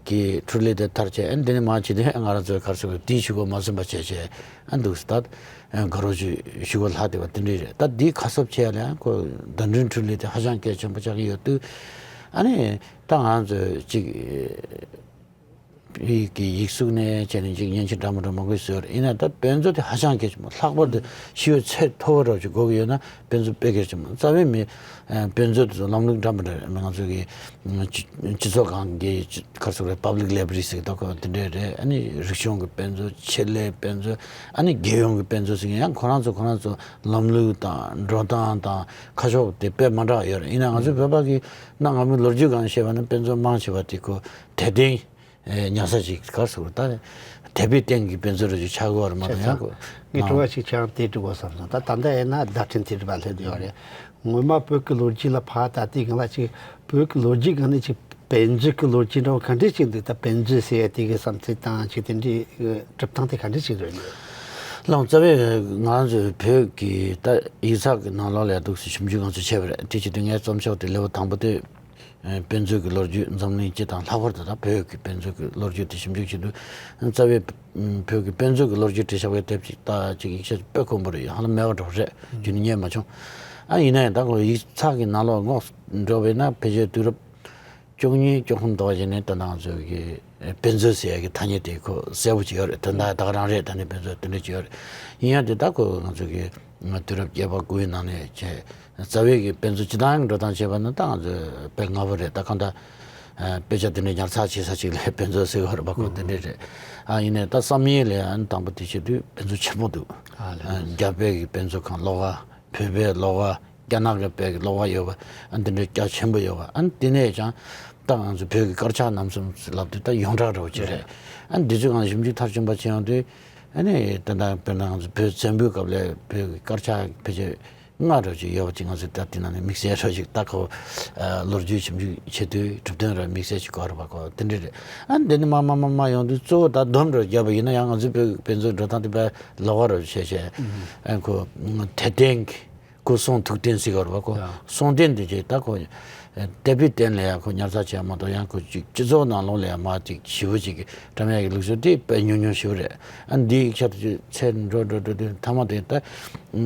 གི་འཕྲུལ་ལས་དེ་དར་བྱས། ཨ་འདི་ནས་མར་ཇི་ལྟར་ང་རང་ཚོའི་ག་རེ་ཟེར་དགོས་རེད། དེའི་ཕྱུག་པོ་མ་ཟིན་པ་བྱས་བྱས། ཨ་འདུག་སེ་ད་དགའ་རབ་ཅིག་ཕྱུག་པོ་ལྷག་བསྡད་པ་དེ་འདྲ་རེད། ད་འདི་ཁ་གསབ་བྱེད་ཡ་ལ་ཡང་ཁོ་བརྡ་འཕྲིན་འཕྲུལ་ལས་དེ་ཧ་ཅང་གལ་ཆེན་པོ་ཆགས་ཀྱི་ཡོད་དུས། ཨ་ནི་ད་ང་ཚོས་ཅིག་ཡིག་གི་ཡིག་གཟུགས་ནས་བྱས་ནས་ཅིག་མཉེན་ཆས་འདྲ་མི་འདྲ་མང་པོ་བཟོས་ཡོད་རེད། ཡིན་ནའི་ད་དཔེ་མཛོད་དེ་ཧ་ཅང་གལ་ཆེན་པོ། ལྷག་པར་དུ་ཤེས་ཡོན་ཚད་མཐོ་བོ་འདྲ་ཅིག་དགོས་ཀྱི་ཡོད་ན། དཔེ་མཛོད་དཔེ་གལ་ཆེན་པོ། རྩ་བའི་མི་དཔེ་མཛོད་དེ་ཚོ་ལམ་ལུགས་འདྲ་མི་འདྲ་རེད། ང་ཚོ་གི་སྤྱི་སྤྱི་ཚོགས་སྒང་གི་ག་རེ་ཟེར་དགོས་རེད། པབ་ལིག་ལེབ་རི་ཟེར་གྱི་འདུག་གོ། དེ་འདྲ་རེད། ཨ་ནི་རིག་གཞུང་གི་དཔེ་མཛོད། ཆེད་ལས་དཔེ་མཛོད། ཨ་ནི་རྒྱལ་ཡོངས་ཀྱི་དཔེ་མཛོད་ཟེར་མཁན་ཡང་ཁོ་རང་ཚོ་ཁོ་རང་ཚོ་ལམ་ལུགས་དང་འགྲོ་སྟངས་དང་ཁ་ཕྱོགས་དེ་དཔེ་མ་འདྲ་བ་ཡོད་རེད། ཡིན་ན་ང་ཚོའི་བོད་པ་གི་གནའ་སྔ་མོའི་ལོ་རྒྱུས་སྒང་བཤད་པ་ན། དཔེ་མཛོད་མང་ཆེ་བ་དེ་ཁོ་དད་ལྡན་ཉར་ས་ཅིག་ག་རེ་ཟེར་དགོས་རེད། ད་དད་པའི་རྟེན་གྱི་དཔེ་མཛོད་རེ་ཅིག་ཆགས་ཀྱི་ཡོད་རེད་མ་གཏོགས། ཡང་ཁོ་ངས་དྲི་བ་ཅིག་ཁྱེད་རང་དེ་དྲི་དགོས་བསམ་སོང་། ད་ད་ལྟ་ཡིན་ན་བརྡ་འཕྲིན་དེ་འདྲ་བ་སླེབས་ཡོད་རེད། སྔོན་མ་བོད་ཀྱི་ལོ་རྒྱུས་ལ་ཕར་ལྟ་དུས་སྒང་ལ་ཅིག་བོད་ཀྱི་ལོ་རྒྱུས་སྒང་ནས་ཅིག་དཔེ་མཛོད་ཀྱི་ལོ་རྒྱུས་འདྲ་བོ་ག་འདྲས་ཅིག་འདུག་ད་དཔེ་མཛོད་ཟེར་ཡ་དེ་གི་བསམ་ཚུལ་དང་ཅིག་དེ་འདྲའི་གྲུབ་སྟངས་དེ་ག་འདྲས་ཅིག་རེད། ལགས། རྩ་བའི་ང་ཚོའི་བོད་ཀྱི་ད་ཡིག་ཚགས་ཀྱི་ནང་ལོགས་ལ་འདུག་སེ་ཞིབ་འཇུག་ང་ཚོས་བྱས་པ་རེད། དེ་བྱེད་དུས་ངའི་རྩོམ་ཤོག་དེ་ལེའུ་དང་པོ་དེ། ཨེ་དཔེ་མཛོད་ཀྱི་ལོ་རྒྱུས། འཛམ་གླིང་སྤྱི་དང་ལྷག་པར་དུ་ད་བོད་ཀྱི་དཔེ་མཛོད་ཀྱི་ལོ་རྒྱུས་དེ་ཞིབ་འཇུག་བྱེད་དུས། རྩ་བའི་བོད་ཀྱི་དཔེ་མཛོད་ཀྱི་ལོ་རྒྱུས་བྲིས་བཞག་པའི་དེབ་ཅིག་ད་ཅིག་ཡིག་ཆ་དཔེ་དཀོན་པོ་རེད། ཧ་ལམ་མེད་པ་འདྲ་བོ་རེད། རྒྱུན་ནས་རྙེད་མ་བྱུང་། ཨ་ཡིན་ན་ཡང་ད་ཁོ་ཡིག་ཚགས་ཀྱི་ནང་ལོགས་སྔོག་འགྲོ་བས་ན། ཕལ་ཆེར་དུས་རབས་བཅུ་གཉིས་བཅུ་གསུམ་དེ་བ་ཅིག་ནས་ད་ང་ཚོའི་གི་དཔེ་མཛོད་ཟེར་ཡ་གི་ཐ་སྙད་དེ་ཁོ་གསལ་པོ་ཅིག་ཡོད་རེད། དོན་དག་ད་ག་རང་རེད། ད་ནི་དཔེ་མཛོད་དེ་འདྲ་ཅིག་ཡོད་རེད། ཡིན་ཡང་དེ་ད་ཁོ་ང་ཚོ་གི་དུས་རབས་བརྒྱད་པ་དགུ་པའི་ནང་ནས་བྱས། རྩ་བའི་གི་དཔེ་མཛོད་སྤྱི་བཏང་འགྲོ་སྟངས་བྱས་པ་ན་ད་ང་ཚོ་དཔེ་སྔ་པོ་རེད། ད་གང་ལྟར་ཨ་དཔེ་ཆ་དེ་འདྲ་ཉར་ཚགས་བྱེད་ས་ཅིག་ལ་དཔེ་མཛོད་ཟེར་བ་རེད་པ། ཁོ་དེ་འདྲ་རེད། ཨ་ཡིན་ནའི་ད་བསམ་ཡས་ལ་ཨ་ནི་དང་པོ་དེ་བྱེད་དུས་དཔེ་མཛོད་ཆེན་པོ་འདུག་ཨ་ལས། ཨ་རྒྱ་བལ་གྱི་དཔེ་མཛོད་ཁང་ཀློག་པ། བོད་པའི་ཀློག་པ། རྒྱ་ནག་གི་དཔེ་ཀློག་པ་ཡོད་པ། ཨ་འདི་འདྲའི་རྒྱ་ཆེན་པོ་ཡོད་པ། ཨ་འདི་ནས་ཀྱང་ད་ང་ཚོ་བོད་ཀྱི་དཀར་ཆག་རྣམ་གསུམ་ལབ་དུས་ད་ཡོངས་གྲགས་འདྲ་བོ་ཅིག་རེད། ཨ་འདི་ཚོའི་སྒང་ཞིབ་འཇུག་མཐར་ཕྱིན་པ་བྱེད་ཡོང་དུས། ཨ་ནི་ད་ལྟ་དཔེར་ན་ང་ཚོ་བོད་བཙན་པོའི་སྐབས་ལ་བོད་ཀྱི་དཀར་ཆག་ཕལ་ཆེར་ལྔ་འདྲ་བོ་ཅིག་ཡོད་པ་ཅིག་ང་ཚོས་ད་དེ་ནང་ནས་དམིགས་བསལ་འདྲ་བོ་ཅིག་ད་ཁོ་ལོ་རྒྱུས་ཞིབ་འཇུག་བྱེད་དུས་གྲུབ་དོན་ར་དམིགས་བསལ་ཅིག་གོ་ར་བ་གོ་དེ་འདྲ་རེད། ཨ་འདི་ནི་མ་མ་མ་མ་ཡོང་དུས་གཙོ་བོ་ད་སྡོམ་འདྲ་བོ་བརྒྱབ་པ་ཡིན་ན། ཡང་ང་ཚོའི་བོད་ཀྱི་དཔེ་མཛོད་འགྲོ་སྟངས་དེ་དཔེ་ལོགས་ཀ་འདྲ་བོ་བྱས་བྱས། ཨ་ཁོ་དད་ལྡན་གྱི་ཁོ་གསུང་ཐུགས་རྟེན་ཟེར་གྱི་ཡོད་རེད་པ། ཁོ་ཡང་གསུང་རྟེན་འདི་ཅིག་ད་ཁོ་ཨ་དད་པའི་རྟེན་ལ་ཡང་ཁོ་ཉར་ཚགས་བྱས་མ་གཏོགས། ཡང་ཁོ་ཅིག་སྤྱི་ཚོགས་ནང་ལོགས་ལ་ཡང་མར་ཅིག་ཞེ་པོ་ཅིག་བཀྲམ་ཡག་གི་ལུགས་སྲོལ་དེ་དཔེ་ཉུང་ཉུང་ཞེ་པོ་རེད། ཨ་འདིའི་ཡིག་ཆ་དེ་ཚོ་ཚད་འགྲོ་འགྲོ་འགྲོ་དུས་མཐའ་མ་དེ་ད་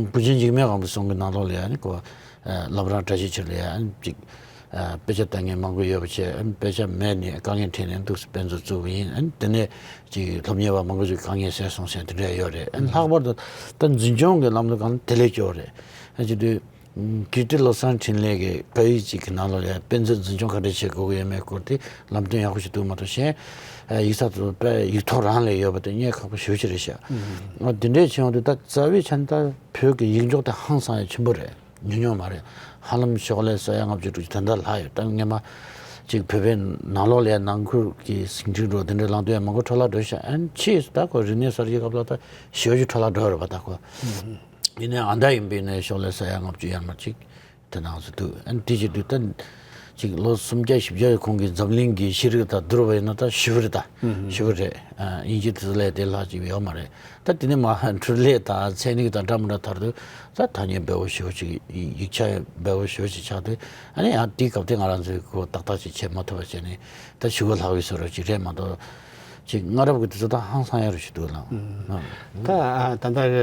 བུ་ཆེན་འཇིགས་མེད་དབང་པོའི་གསུང་གི་ནང་ལོགས་ལ་ཡང་ནི་ཁོ་ཨ་བླ་བྲང་བཀྲ་ཤིས་འཁྱིལ་ལ་ཡང་ཅིག་ཨ་དཔེ་ཆ་ལྟ་མཁན་མང་པོ་ཡོད་པ་བྱས། ཨ་དཔེ་ཆ་མེད་ནས་དཀའ་ངལ་འཕྲད་ནས་འདུག་སེ་དཔེ་མཛོད་བཙུགས་པ་ཡིན། ཨ་དེ་ནས་ཅིག་སློབ་གཉེར་བ་མང་པོ་ཅིག་དཀའ་ངལ་སེལ་སོང་ཟེར་དེ་འདྲ་ཡོད་རེད། ཨ་ལྷག་པར་དུ་ད་འཛིན་སྐྱོང་གི་ལམ་ལུགས་སྒང་དེ་ལས་སྐྱོ་བ་རེད། ཨ་བྱེད་དུས་ཀིརྟི་བློ་བཟང་འཕྲིན་ལས་ཀྱི་བཀའ་ཡིག་ཅིག་གི་ནང་ལོགས་ལ་དཔེ་མཛོད་འཛིན་སྐྱོང་ག་འདྲ་བྱེད་དགོས་ཀྱི་ཡོད་མེད་སྐོར་དེ་ལམ་སྟོན་ཡག་པོ་ཞིག་འདུག་མ་གཏོགས། གཞན་ཡིག་ཚགས་དེ་ཚོ་དཔེ་ཡིག་ཐོག་རང་ལ་ཡོད་པ་དེ་རྙེད་ཁག་པོ་ཞེ་པོ་ཅིག་རེད་ཤག་ཨ་དེ་འདྲས་བྱུང་དུས་ད་རྩ་བའི་ཆ་ནས་ད་བོད་ཀྱི་ཡིག་འཇོག་དེ་ཧང་སང་ཡ་ཆེན་པོ་རེད། ཉུང་ཉུང་མ་རེད། ཧ་ལམ་ཤོག་ལྷེ་ས་ཡ་ལྔ་བཅུ་དྲུག་ཅུ་དེ་འདྲ་ལྷག་ཡོད། ད་སྔོན་མ་ཅིག་བོད་པའི་ནང་ལོགས་ལ་ནང་ཁུལ་གྱི་ཟིང་འཁྲུག་འགྲོ་དེ་འདྲའི་ལངས་དུས་ཡང་མང་པོ་འཕྲོ་བརླག་འགྲོ་ཤག་ཨ་ནི་ཕྱིས་སུ་ད་ཁོ་རིག་གནས་གསར་བརྗེའི་སྐབས་ལ་ད་ཞེ་པོ་ཅིག་འཕྲོ་བརླག་འགྲོ་ཡོད་རེད་པ། ད་ཁོ་ཡིན་ནའི་ཨ་མདའ་ཡིན་པ་ཡིན་ནའི་ཤོག་ལྷེ་ས་ཡ་ལྔ་བཅུ་ཡར་མར་ཅིག་དེ་ནང་བཟོ་འདུག་ཨ་ནི་དེ་བྱེད་དུས་ད་ཅིག་ལོ་སུམ་བརྒྱ་བཞི་བརྒྱ་གོང་གི་འཛམ་གླིང་གི་ཤེས་རིག་དང་བསྡུར་བ་ཡིན་ན་ད་ཞེ་པོ་རེད། ད་ཞེ་པོ་རེད། ཨ་དབྱིན་ཇི་དེ་ཚོ་ལས་དེ་ལྷག་ཅིག་ཡོད་མ་རེད། ད་དེ་ནས་མར་འཕྲུལ་ལས་དང་ཚན་རིག་དང་འདྲ་མི་འདྲ་དར་དུས་ད་ཐ་སྙད་འབེལ་པོ་ཞེ་པོ་ཅིག་ཡིག་ཆ་འབེལ་པོ་ཞེ་པོ་ཅིག་ཆགས་དུས། ཨ་ནི་ཡང་དེའི་སྐབས་དེ་ང་རང་ཚོས་གོ་ཏག་ཏག་ཅིག་བྱེད་མ་ཐུབ་པ་བྱས་ནས་ད་ཞེ་པོ་ལྷག་པའི་བཟོ་འདྲ་ཅིག་རེད་མ་གཏོགས། ཅིག་སྔ་རབས་ཀྱི་དེ་ཚོ་ད་ཧང་སང་ཡ་རུ་ཞིག་འདུག་ལགས། ད་ཨ་ད་ལྟ་གི་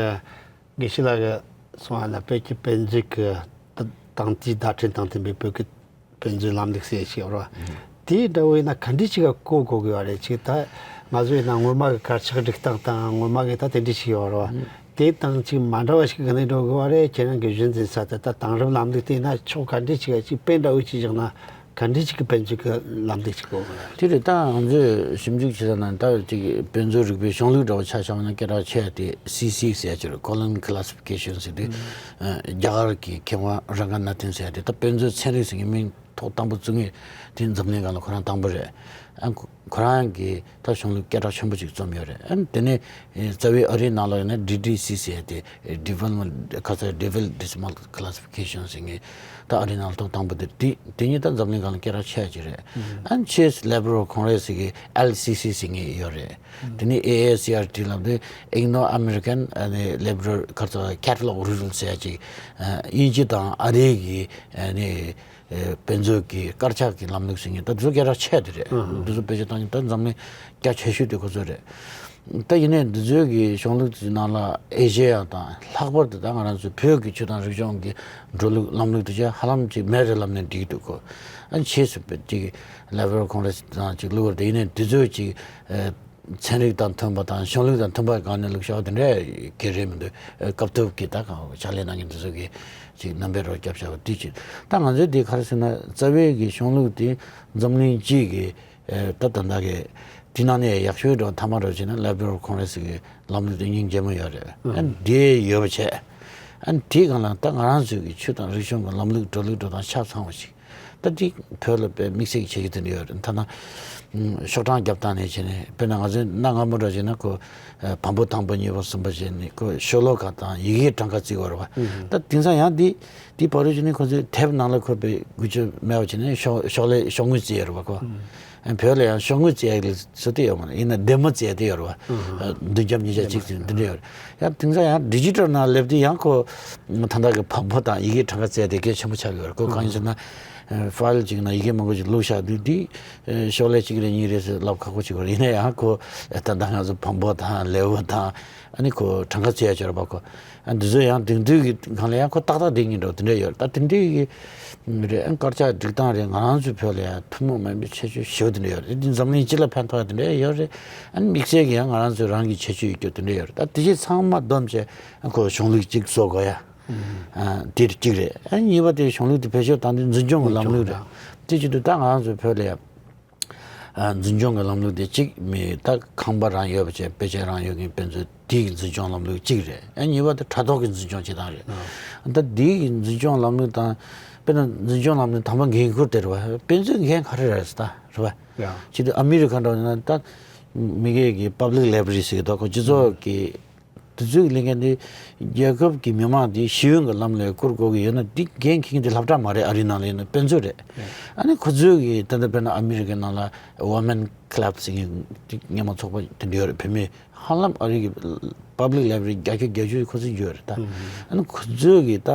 དགེ་བཤེས་ལགས་ཀྱིས་གསུངས་པ་ན་བོད་ཀྱི་དཔེ་མཛོད་ཀྱི་ད་དེང་དུས་བརྡ་འཕྲིན་དང་མཐུན་པའི་བོད་ཀྱི་དཔེ་མཛོད་ལམ་ལུགས་ཟེར་ཞིག་ཡོད་རེད་པ། དེའི་འདྲ་བོ་ཡིན་ན་ག་འདྲ་ཅིག་ག་གོ་དགོས་དགོས་བ་རེད། ཅིག་ད་ང་ཚོ་ཡིན་ན་སྔོན་མ་གི་དཀར་ཆག་སྒྲིག་སྟངས་དང་སྔོན་མ་གི་ད་དེ་འདྲ་ཞིག་ཡོད་རེད་བ། དེ་དང་ཅིག་མ་འདྲ་བ་ཞིག་ག་ནས་འགྲོ་དགོས་བ་རེད། ཁྱེད་རང་གི་གཞི་འཛིན་ས་དེ་ད་དེང་རབས་ལམ་ལུགས་དེ་ཡིན་ན་ཕྱོགས་ག་འདྲ་ཅིག་ག་ཅིག་དཔེ་འདྲ་བོ་ཅིག་བཞག་ན་ག་འདྲ་ཅིག་གི་དཔལ་འབྱོར་གི་ལམ་ལུགས་ཅིག་དགོས་དགོས་རེད། དེ་རེད། ད་ང་ཚོས་ཞིབ་འཇུག་བྱེད་ས་ན་ད་ཅིག་དཔལ་འབྱོར་རིག་པའི་གཞུང་ལུགས་འདྲ་བོ་ཆ་བཞག་ན་སྐད་གྲགས་ཆེ་བ་དེ་སི་སི་ཟེར་ཡ་ཅིག་རེད། Colon Classification ཟེར་དུས། ཨ། རྒྱ་གར་གྱི་མཁས་དབང་རང་ག་ན་ཐན་ཟེར་ཡ་དེ་ད་དཔེ་མཛོད་ཚན་རིག་ཟེར་མཁན་མིང་ཐོག་དང་པོ་བཙུགས་མཁན་དེ་འཛམ་གླིང་སྒང་ལ་ཁོ་རང་དང་པོ་རེད། ཨ། ཁོ་ཁོ་རང་གིས་ད་གཞུང་ལུགས་སྐད་གྲགས་ཆེན་པོ་ཅིག་རྩོམ་ཡོད་རེད། ཨ། དེ་ནས་ཨེ་རྩ་བའི་ཨ་རིའི་ནང་ལོགས་ཡིན་ན་ཌི་ཌི་སི་ཟེར་ཡ་དེ་Development ཁ་ཚ་Development Decimal Classification ཟེར་མཁན་ད་ཨ་རིའི་ནང་ལ་ཐོག་དང་པོ་དེ་དེ་དེ་གཉིས་ད་འཛམ་གླིང་སྒང་ལ་སྐད་གྲགས་ཆེ་བ་ཅིག་རེད། ཨ། ཕྱིས་Library of Congress གི་ཨེལ་སི་སི་ཟེར་མཁན་ཡོད་རེད། དེ་ནས་ཨེ་ཨེ་སི་ཨར་ཊི་ལབ་དེ་Anglo American ཨ་ནི་Library ཁ་ཚ་Catalog Rule ཟེར་ཡ་ཅིག་ཨ། དབྱིན་ཇི་དང་ཨ་རི་གི་ཨ་ནི་ཨེ་དཔེ་མཛོད་ཀྱི་དཀར་ཆག་གི་ལམ་ལུགས་ཟེར་མཁན་ད་དེ་ཚོ་སྐད་གྲགས་ཆེ་དེ་རེད། ཨ་ཧ། དེ་ཚོ་བེད་སྤྱོད་བཏང་མཁན་ད་འཛམ་གླིང་རྒྱ་ཆེ་ཤོས་དེ་ཁོ་ཚོ་རེད། ད་ཡིན་ནའི་འདི་ཚོའི་གི་གཞུང་ལུགས་ཀྱི་ནང་ལ་ཨེ་ཤེ་ཡ་དང་ལྷག་པར་དུ་ད་ང་རང་ཚོའི་བོད་ཀྱི་ཆོས་དང་རིག་གཞུང་གི་འགྲོ་ལུགས་ལམ་ལུགས་དེ་ཆ་ཧ་ལམ་ཅིག་མེད་རེད་ལབ་ནས་འགྲིག་འདུག་གོ། ཨ། ཕྱིས་སུ་བོད་ཅིག་Library of Congress དང་ཅིག་བླུགས་པ་རེད། ཡིན་ནའི་འདི་ཚོས་ཅིག་ཨ། ཚན་རིག་དང་མཐུན་པ་དང་གཞུང་ལུགས་དང་མཐུན་པ་གང་ནས་བླུགས་བཞག་པ་དེ་འདྲ་གལ་རེད་མི་འདུག། ཨ། སྐབས་ཐོག་གི་ད་གང་ཕྱག་ལས་གནང་མཁན་འདི་ཚོ་གིས་ཅིག་རྣམ་པའི་རོ་བརྒྱབ་བཞག་པ་དེ་ཅིག། ད་ང་ཚོའི་འདི་ག་རེ་ཟེར་ན་རྩ་བའི་གི་གཞུང་ལུགས་དེ་འཛམ་གླིང་སྤྱི་གི་ཨ། ད་ད་ལྟ་གི་དེ་ནང་ནས་ཡག་ཤོས་འགྲོ་མཐའ་མ་འགྲོ་བྱས་ན་Library of Congress གི་ལམ་ལུགས་དེ་སྙིང་རྗེ་མོ་ཡོད་རེད། ཨ། དེ་ཡོད་པ་བྱས། ཨ། དེའི་སྒང་ལ་ད་ང་རང་ཚོའི་གི་ཆོས་དང་རིག་གཞུང་གི་ལམ་ལུགས་འགྲོ་ལུགས་འགྲོ་སྟངས་ཆ་ཚང་བ་ཞིག་ད་དེ་བོད་ལ་དཔེ་དམིགས་བསལ་གྱི་བྱེད་ཀྱི་དེ་འདྲ་ཡོད་རེད། ཐ་ན་ཤོག་གྲངས་རྒྱབ་སྟངས་ནས་བྱས་ནས་དཔེར་ན་ང་ཚོའི་གནའ་སྔ་མོ་འདྲ་བྱས་ན་ཁོ་བམ་པོ་དང་པོ་གཉིས་པ་གསུམ་པ་བྱས་ནས་ཁོ་ཤོ་ལོ་ཀ་དང་ཡི་གེ་གྲངས་ཀ་བརྩི་དགོས་རེད་བ། ད་དེང་སང་ཡང་དེ་དེ་བར་དུ་བྱས་ནས་ཁོ་ཚོས་དེབ་ནང་ལ་ཁོ་དཔེ་འགུལ་སྐྱོད་མེད་པ་བྱས་ནས་ཤོག་ཤོག་ལྷེ་ཤོག་ངོས་བརྩི་ཡོད་རེད་བ་ཁོ། བོད་ལ་ཡང་ཤོག་ངོས་བརྩི་ཡག་ལས་བཟོ་དེ་ཡོད་མ་རེད། ཡིན་ན་ལྡེ་མོ་བརྩི་ཡག་དེ་ཡོད་རེད་བ། མདུན་རྒྱབ་གཉིས་ཆ་གཅིག་བརྩི་འདི་འདྲ་ཡོད་རེད། ཡང་དེང་སང་ཡང་ཌི་ཇི་ཊལ་ནང་སླེབས་དུས་ཡང་ཁོ་ད་ལྟ་གི་བམ་པོ་དང་ཡི་གེ་གྲངས་ཀ་བརྩི་ཡག་དེ་གལ་ཆེན་པོ་ཆགས་ཡོད་རེད། ཁོ་གང་ཡིན་ཟེར་ན་ཕའིལ་གཅིག་ནང་ཡི་གེ་མང་པོ་ཞིག་བླུགས་བཞག་དུས་དེ་ཤོག་ལྷེ་གཅིག་རེད་གཉིས་རེད་ཟེར་ལབ་ཁག་པོ་ཅིག་ཡོད་རེད། ཡིན་ན་ཡང་ཁོ་ད་ལྟ་ང་ཚོ་བམ་པོ་དང་ལེའུ་དང་ཨ་ནི་ཁོ་གྲངས་ཀ་བརྩི་ཡག་ཅིག་ཡོད་རེད་བ་ཁོ། ཨ། འདི་ཚོ་ཡང་དེང་དུས་ཀྱི་སྒང་ལ་ཡང་ཁོ་ཏག་ཏག་བསྡད་མཁན་འདྲ་བོ་དེ་འདྲ་ཡོད་རེད། ད་དེ་འདྲའི་གི་རེད། ཨ། དཀར་ཆག་སྒྲིག་སྟངས་རེད། ང་རང་ཚོའི་བོད་ལ་ཡང་ཐུན་མོང་མིན་པའི་ཁྱད་ཆོས་ཞེ་པོ་དེ་འདྲ་ཡོད་རེད། འདི་འཛམ་གླིང་སྤྱི་ལ་ཕན་ཐོགས་ཡ་དེ་འདྲ་ཡོད་རེད། ཨ་ནི་དམིགས་བསལ་གྱི་ཡང་ང་རང་ཚོའི་རང་གི་ཁྱད་ཆོས་ཡོད་རྒྱུ་དེ་འདྲ་ཡོད་རེད། ད་དེ་ཆ་ཚང་མ་བསྡོམས་བྱས་ཨ་ཁོ་གཞུང་ལུགས་གཅིག་བཟོ་དགོས་ཡ། ཨ། དེ་གཅིག་རེད། ཨ། གཉིས་པ་དེ་གཞུང་ལུགས་དེ་བེད་སྤྱོད་བཏང་དུས་འཛིན་སྐྱོང་གི་ལམ་ལུགས་རེད། དེ་བྱེད་དུས་ད་ང་རང་ཚོའི་བོད་ལ་ཡང་། ཨ། འཛིན་སྐྱོང་གི་ལམ་ལུགས་དེ་གཅིག་མི་ད་ཁང་པ་རང་ཡོད་པ་བྱས་དཔེ་ཆ་རང་ཡོད་མཁན་དཔེ་མཛོད་དེའི་འཛིན་སྐྱོང་ལམ་ལུགས་གཅིག་རེད། ཨ། གཉིས་པ་དེ་དྲ་ཐོག་གི་འཛིན་སྐྱོང་བྱེད་སྟངས་རེད། ཨ། ད་དེའི་འཛིན་སྐྱོང་ལམ་ལུགས་དང་དཔེར་ན་འཛིན་སྐྱོང་ལམ་ལུགས་དང་པོ་འགན་ཁུར་དེ་རེད་བ། དཔེ་མཛོད་འགན་ག་རེ་རེད་ཟེར་ད་རེད་བ། ཡ། ཅིག་དེ་ཨ་མི་རི་ཁ་འདྲ་བ་ཡིན་ན་ད་མི་སྒེར་གྱི་Public Library ཟེར་གི་འདུག་གོ། སྤྱི་ཚོགས་ཀྱི་དེ་ཚོའི་ལས་འགན་དེ་རྒྱལ་ཁབ་ཀྱི་མི་མང་དེ་ཤེས་ཡོན་གྱི་ལམ་ལ་བསྐུར་དགོས་ཀྱི་ཡོད་ན་དེ་འགན་འཁྱེར་མཁན་དེ་སློབ་གྲྭ་མ་རེད། ཨ་རིའི་ནང་ལ་ཡིན་ན་དཔེ་མཛོད་རེད། ཨ་ནི་ཁོ་ཚོའི་གི་ད་ལྟ་དཔེར་ན་ཨ་མི་རི་ཀའི་ནང་ལ་Women Club ཟེར་མཁན་དེ་སྔོན་མ་ཚོགས་པ་དེ་འདྲ་ཡོད་རེད། བུད་མེད་ཧ་ལམ་ཨ་རི་གི་Public Library བརྒྱ་ཆ་བརྒྱད་ཅུ་ཁོ་ཚོའི་ཡོད་རེད་ད། ཨ་ནི་ཁོ་ཚོའི་གི་ད་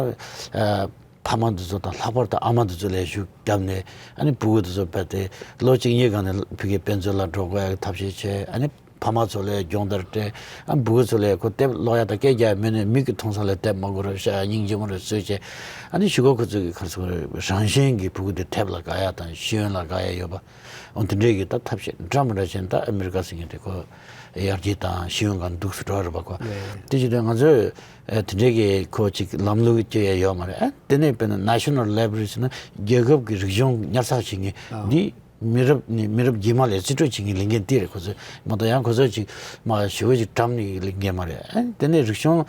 ཨ་ཕ་མ་འདི་ཚོ་དང་ལྷག་པར་དུ་ཨ་མ་འདི་ཚོ་ལས་ཞུགས་བརྒྱབ་ནས་ཨ་ནི་ཕྲུ་གུ་འདི་ཚོ་རྦད་དེ་ལོ་གཅིག་གཉིས་སྒང་ནས་ཕ་གིའི་དཔེ་མཛོད་ལ་འགྲོ་དགོས་ཡག་གི་ཐབས་ཤེས་བྱས། ཨ་ནི་ཕ་མ་ཚོ་ལ་སྦྱོང་བརྡར་སྤྲད། ཨ། ཕྲུ་གུ་ཚོ་ལ་ཁོ་དེབ་ཀློག་ཡ་དང་སྐད་རྒྱག་ཡ་མེད་ནས་མིག་གིས་མཐོང་ས་ལ་དེབ་མ་དགོས་རབས་བཤད་ཡ་སྙིང་རྗེ་མོ་རེད་བཟོས་བྱས། ཨ་ནི་གཞུག་གུ་ཁོ་ཚོ་གི་ག་རེ་ཟེར་དགོས་རེད། རང་བཞིན་གྱིས་ཕྲུ་གུ་དེ་དེབ་ལ་དགའ་ཡ་དང་ཤེས་ཡོན་ལ་དགའ་ཡ་ཡོད་པ། འོ་དེ་འདྲའི་གི་ད་ཐབས་ཤེས་འདྲ་མི་འདྲ་བྱས་ནས་ད་ཨ་མི་རི་ཀ་ཟེར་མཁན་དེ་ཁོ་ཡར་རྒྱས་དང་ཤེས་ཡོན་སྒང་འདུག་སེ་འགྲོ་ཡ་རེད་པ་ཁོ། རེད། དེ་བྱེད་དུས་ང་ཚོས་ཨ་དེ་འདྲའི་གི་ཁོ་ཅིག་ལམ་ལུགས་སྐྱོད་ཡ་ཡོད་མ་རེད། ཨ། དེ་ནས་དཔེར་ན་National Library ཟེར་ན་རྒྱལ་ཁབ་ཀྱི་རིག་གཞུང་ཉར་ཚགས་བྱེད་མཁན། ཨ། འདི་མི་རབས་ནས་མི་རབས་རྗེས་མ་ལ་རྩིས་སྤྲོད་བྱེད་མཁན་ལས་འགན་དེ་རེད། ཁོ་ཚོས་མ་གཏོགས་ཡང་ཁོ་ཚོ་ཅིག་མ་ཞེ་པོ་ཅིག་བཀྲམ་ནས་ལས་འགན་མ་རེད། ཨ། དེ་ནས་རིག་གཞུང་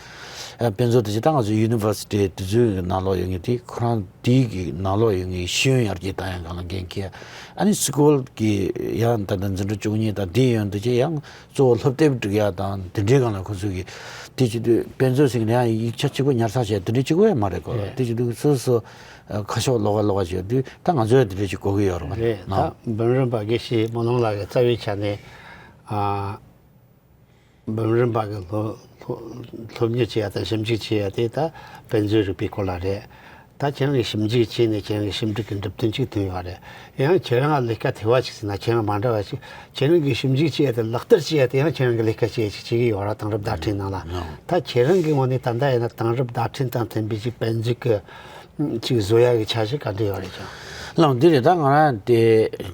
ཨ་དཔེ་མཛོད་དེ་ཅིག་ད་ང་ཚོ་University དེ་ཚོའི་ནང་ལོགས་ཡོད་མཁན་དེ་ཁོ་རང་དེའི་གི་ནང་ལོགས་ཡོད་མཁན་ཤེས་ཡོན་ཡར་རྒྱས་བཏང་ཡ་སྒང་ལ་འགན་འཁྱེར། ཨ་ནི་སི་ཀུལ་གི་ཡང་ད་ལྟ་འཛིན་གྲྭ་བཅུ་གཉིས་དང་དེའི་ཡོན་དུ་ཅིག་ཡང་གཙོ་བོ་སློབ་དེབ་སྒྲིག་ཡ་དང་དེ་འདྲའི་སྒང་ལ་ཁོ་ཚོས་གི་དེ་བྱེད་དུས་དཔེ་མཛོད་ཟེར་མཁན་ཡང་ཡིག་ཆ་གཅིག་པོ་ཉར་ཚགས་བྱས་དེ་འདྲའི་གཅིག་པོ་ཡང་མ་རེད་གོ། རེད། དེ་བྱེད་དུས་སོ་སོ་ཁ་ཕྱོགས་ལོགས་ཀ་ལོགས་ཀ་བྱས་དུས་ད་ང་ཚོས་དེ་འདྲ་ཅིག་གོ་གི་ཡོད་རེད་པ། རེད། ད་ནོ། འབུམ་རམས་པ་དགེ་བཤེས་སྨོན་ལམ་ལགས་ཀྱིས་རྩ་བའི་ཆ་ནས་ཨ་འབུམ་རམས་པ་གི་སློབ་སློབ་སློབ་གཉེར་བྱེད་ཡ་དང་ཞིབ་འཇུག་བྱེད་ཡ་དེ་ད་དཔེ་མཛོད་རིག་པའི་སྐོར་ལ་རེད། ད་ཁྱེད་རང་གིས་ཞིབ་འཇུག་བྱས་ནས་ཁྱེད་རང་གི་ཞིབ་འབྲི་གི་འགྲུབ་དོན་གཅིག་ཐོན་ཡོད་རེད། ཡང་ཁྱེད་རང་ལ་ལས་ཀ་དེ་བ་ཞིག་ཟེར་ན་ཁྱེད་རང་མ་འདྲ་བ་ཞིག་ཁྱེད་རང་གིས་ཞིབ་འཇུག་བྱས་ཏེ་ལག་བསྟར་བྱས་ཏེ་ཡང་ཁྱེད་རང་གི་ལས་ཀ་བྱས་ཅིག་བྱེད་ཀྱི་ཡོད་ར། དེང་རབས་བརྡ་འཕྲིན་ནང་ལ། ད་ཁྱེད་རང་གི་ངོས་ནས་ད་ལྟ་ཡིན་ན་དེང་རབས་བརྡ་འཕྲིན་དང་མཐུན་པའི་ཅིག་དཔེ་མཛོད་ཀྱི་ ཅིག་བཟོ་ཡག་གི་འཆར་གཞི་ག་འདྲ་ཡོད་རེད་ཀྱང་། ལགས་འདི་རེད། ད་ང་རང་དེ་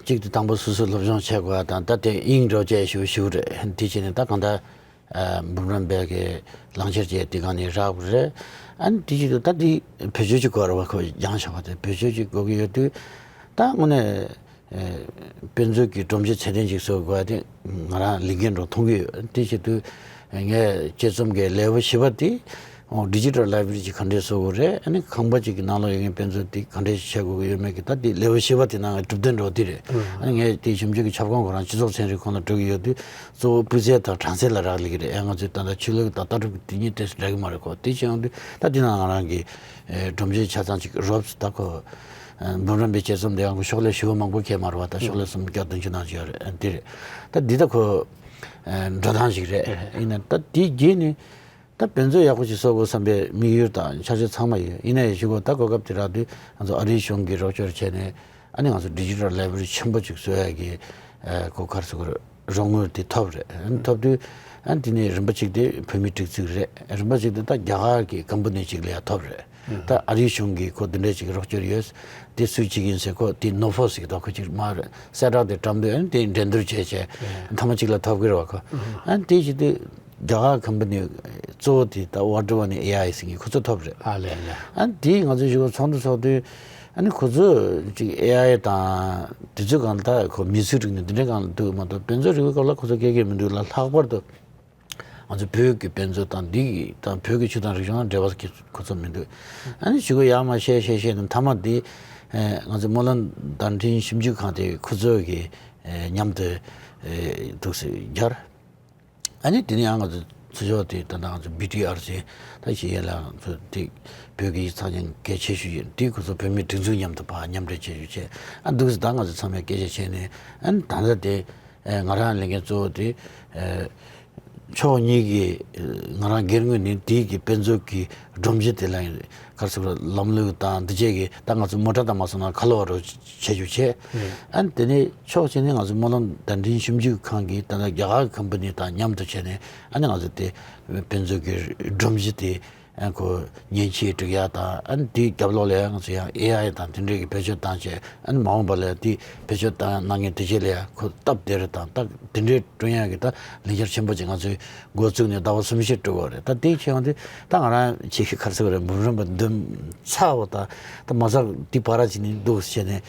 གཅིག་དེ་དང་པོ་སོ་སོའི་སློབ་སྦྱོང་བྱེད་དགོས་པ་དང་། ད་དེ་དབྱིངས་འགྲོ་བྱས་ཞུ་ཞུ་རེད། དེ་བྱས་ནས་ད་གང་ལྟར་ཨ་འབུམ་རམས་པའི་གི་ལག་འཁྱེར་བཅས་དེ་གང་ནས་རག་པ་རེད། ཨ་ནི་དེ་བྱེད་དུས་ད་དེ་བེད་སྤྱོད་ཅིག་དགོས་རེད་བ། ཁོ་སྦྱངས་བཞག་པ་དེ་བེད་སྤྱོད་ཅིག་དགོས་ཀྱི་ཡོད་དུས། ད་དངོས་གནས་ཨེ་དཔེ་མཛོད་ཀྱི་སྒྲོམ་གཞི་ཚད་ལྡན་ཅིག་བཟོ་དགོས་པ་དེ་ང་རང་ལས་འགན་འདྲ་མཐོང་གི་ཡོད། དེ་བྱེད་དུས་ངས་དཔྱད་རྩོམ་གྱི་ལེའུ་བཞི་པ་དེ་ཨོ་ཌི་ཇི་ཊལ་ལའི་བྷ་རི་ཅིག་ག་འདྲས་བཟོ་དགོས་རེད། ཨ་ནི་ཁང་པ་ཅིག་གི་ནང་ལ་ཡོད་མཁན་དཔེ་མཛོད་དེ་ག་འདྲས་ཤིག་བྱེད་དགོས་ཀྱི་ཡོད་མེད་ཀྱི་ད་དེ་ལེའུ་བཞི་པ་དེ་ནང་གི་གྲུབ་དོན་འདྲ་བོ་དེ་རེད། ཨ་ནི་ངས་དེ་ཞིབ་འཇུག་གི་ཁྱབ་ཁོངས་ཁོ་རང་སྤྱི་ཚོགས་ཚན་རིག་ཁོངས་ལ་འགྲོ་གི་ཡོད་དུས་གཙོ་བོ་སྤུས་ཚད་དང་གྲངས་ཚད་ལ་རག་ལས་ཀྱི་རེད། ཨ་ང་ཚོས་ད་ལྟ་ཆོས་ལུགས་ཀྱི་ད་ལྟ་གྲུབ་ཀྱི་དེ་གཉིས་ཏོག་ཙམ་འདྲ་གི་མ་རེད་ཁོ། དེ་བྱས་ཡོང་དུས་ད་དེ་ནང་ང་རང་གི་ཨེ་སྒྲོམ་གཞི་ཆ་ཚང་ཅིག་རོབ་ཙམ་ད་ཁོ། འབུམ་རམས་པའི་དཔྱད་རྩོམ་དེ་ཡང་ཤོག་ལྷེ་བཞི་པ་མང་པོ་ཁེལ་མ་རེད་བ། ད་ཤོག་ལྷེ་སུམ་བརྒྱ་བདུན་ཅུ་ནང་བཞིན་ཡོད་རེད། འདི་རེད། ད་འདི་ད་ཁོ་འགྲོ་སྟངས་ཤིག་རེད། ཡིན་ན་ད་འདི་རྗེས་ནས་ད་དཔེ་མཛོད་ཡག་པོ་ཞིག་བཟོ་དགོས་བསམ་པའི་དམིགས་ཡུལ་དང་འཆར་གཞི་ཚང་མ་ཡོད། ཡིན་ན་ཡང་གཞུག་གུ་ད་གོ་སྐབས་དེ་རག་དུས་ང་ཚོ་ཨ་རིའི་གཞུང་གིས་རོགས་སྐྱོར་བྱས་ནས་ཨ་ནི་ང་ཚོ་ཌི་ཇི་ཊལ་ལའི་བྷ་རི་ཆེན་པོ་ཅིག་བཟོ་ཡག་གི་ཨ་གོ་ག་རེ་ཟེར་དགོས་རེད། རོགས་དངུལ་དེ་ཐོབ་རེད། ཨ་ནི་ཐོབ་དུས་ཨ་ནི་དེ་ནས་རིམ་པ་གཅིག་དེ་བོད་མིའི་སྒྲིག་འཛུགས་རེད། རིམ་པ་གཅིག་དེ་ད་རྒྱ་གར་གྱི་ཀམ་པ་ནི་གཅིག་ལ་ཡང་ཐོབ་རེད། ད་ཨ་རིའི་གཞུང་གིས་ཁོ་འདི་འདྲ་ཅིག་རོགས་སྐྱོར་ཡོད། དེ་སུས་བྱེད་ཀྱི་ཡིན་ཟེར་ཁོ་དེ་ནོ་ཕོ་ཟེར་གི་འདུག་ཁོ་ཅིག་མ་རེད། གསལ་བསྒྲགས་དེ་བཀྲམ་དུས་ཨ་ནི་དེ་འགྲན་བསྡུར་བྱས་བྱས་མཐའ་མ་གཅིག་ལ་ཐོབ་ཀྱི་རེད་བ་ཁོ། ཨ་ནི་དེ་བྱེད་དུས་རྒྱ་གར་ཀམ་པ་ནི་གཙོ་བོ་དེ་ད་ཝར་ཌི་ཝ་ནི་ཨེ་ཨའི་ཟེར་མཁན་ཁོ་ཚོ་ཐོབ་རེད། ཨ་ལས་ལས། ཨ་ནི་དེ་ང་ཚོ་གཞུག་གུ་ཚོགས་འདུ་ཚོགས་དུས་ཨ་ནི་ཁོ་ཚོ་ཅིག་ཨེ་ཨའི་དང་དེ་ཚོའི་སྒང་ལ་ད་ཁོ་མི་སུའི་རིག་གནས་འདི་འདྲའི་སྒང་ལ་འདུག་མ་གཏོགས་དཔེ་མཛོད་རིག་པའི་སྐོར་ལ་ཁོ་ཚོ་སྐད་སྐད་མི་འདུག་ལ། ལྷག་པར་དུ་ང་ཚོ་བོད་ཀྱི་དཔེ་མཛོད་དང་འདི་དང་བོད་ཀྱི་ཆོས་དང་རིག་གཞུང་ལ་འབྲེལ་བ་ཁོ་ཚོ་མི་འདུག་ཨ་ནི་གཞུག་གུ་ཡར་མར་བཤད་བཤད་བཤད་ནས་མཐའ་མ་འདི་ང་ཚོ་སྨོན་ལམ་བརྡ་འཕྲིན་ཞིབ་འཇུག་ཁང་དེ་ཁོ་ཚོ་གི་མཉམ་དུ་འདུག་སེ་སྦྱར། ཨ་ནི་དེ་ནས་ཡང་ང་ཚོ་ཚུར་ཕྱོགས་དེ་ད་ལྟ་ང་ཚོ་བི་ཊི་ཨར་སི་ད་ཞིག་ཡིན་ལ་ང་ཚོ་དེ་བོད་ཀྱི་ཡིག་ཚང་ཅན་གལ་ཆེ་ཤོས་ཡིན། དེ་ཁོ་ཚོ་བོད་མིའི་སྒྲིག་འཛུགས་མཉམ་དུ་ཕར་མཉམ་འབྲེལ་བྱེད་རྒྱུ་བྱས། ཨ་འདུག་སེ་ད་ང་ཚོ་ཚང་མས་སྐད་ཆ་བྱས་ནས་ཨ་ནི་ད་ལྟ་དེ་ང་རང་ལས་འགན་གཙོ་བོ་དེ་ཕྱོགས་གཉིས་ཀྱི་ང་རང་སྒེར་ངོས་ནས་དེ་གི་དཔེ་མཛོད་ཀྱི་སྒྲོམ་གཞི་དེ་ལ་ག་རེ་ཟེར་དགོས་རེད། ལམ་ལུགས་དང་འདི་བཅས་ཀྱི་ད་ང་ཚོ་མོ་ཊ་དང་མ་སོང་ན་ཁ་ལོ་བ་རུ་བྱེད་རྒྱུ་བྱས། ཨ་ནི་དེ་ནས་ཕྱོགས་གཅིག་ནས་ང་ཚོ་སྨོན་ལམ་བརྡ་འཕྲིན་ཞིབ་འཇུག་ཁང་གིས་ད་ལྟ་རྒྱ་གར་ཀམ་པ་ནི་དང་མཉམ་དུ་བྱས་ནས་ཨ་ནི་ང་ཚོ་དེ་དཔེ་མཛོད་ཀྱི་སྒྲོམ་གཞི་དེ་ཨ་ཁོ་མཉེན་ཆས་སྒྲིག་ཡག་དང་། ཨ་ནི་དེའི་རྒྱབ་ལོགས་ལ་ཡང་ང་ཚོ་ཡང་ཨེ་ཨའི་དང་དེ་འདྲའི་གི་བེད་སྤྱོད་བཏང་བྱས། ཨ་ནི་མ་འོངས་པ་ལ་དེ་བེད་སྤྱོད་བཏང་གནང་མཁན་དེ་རྗེས་ལ་ཡང་ཁོ་སྟབས་བདེ་རུ་དང་ད་དེ་འདྲའི་བསྐྲུན་ཡག་གི་ད་ལས་འཆར་ཆེན་པོ་ཅིག་ང་ཚོས་འགོ་བཙུགས་ནས་ཟླ་བ་གསུམ་བཞི་འགྲོ་གི་རེད། ད་དེ་ཁྱེད་ཡོང་དུས་ད་ང་རང་ཆེ་གི་ག་རེ་ཟེར་དགོས་རེད། འབུམ་རམས་པ་འདུམ་ཚར་བ་ད་ད་མ་ཚར་དེ་བར་ཅིག་ནས་འདུག་བྱས་ནས་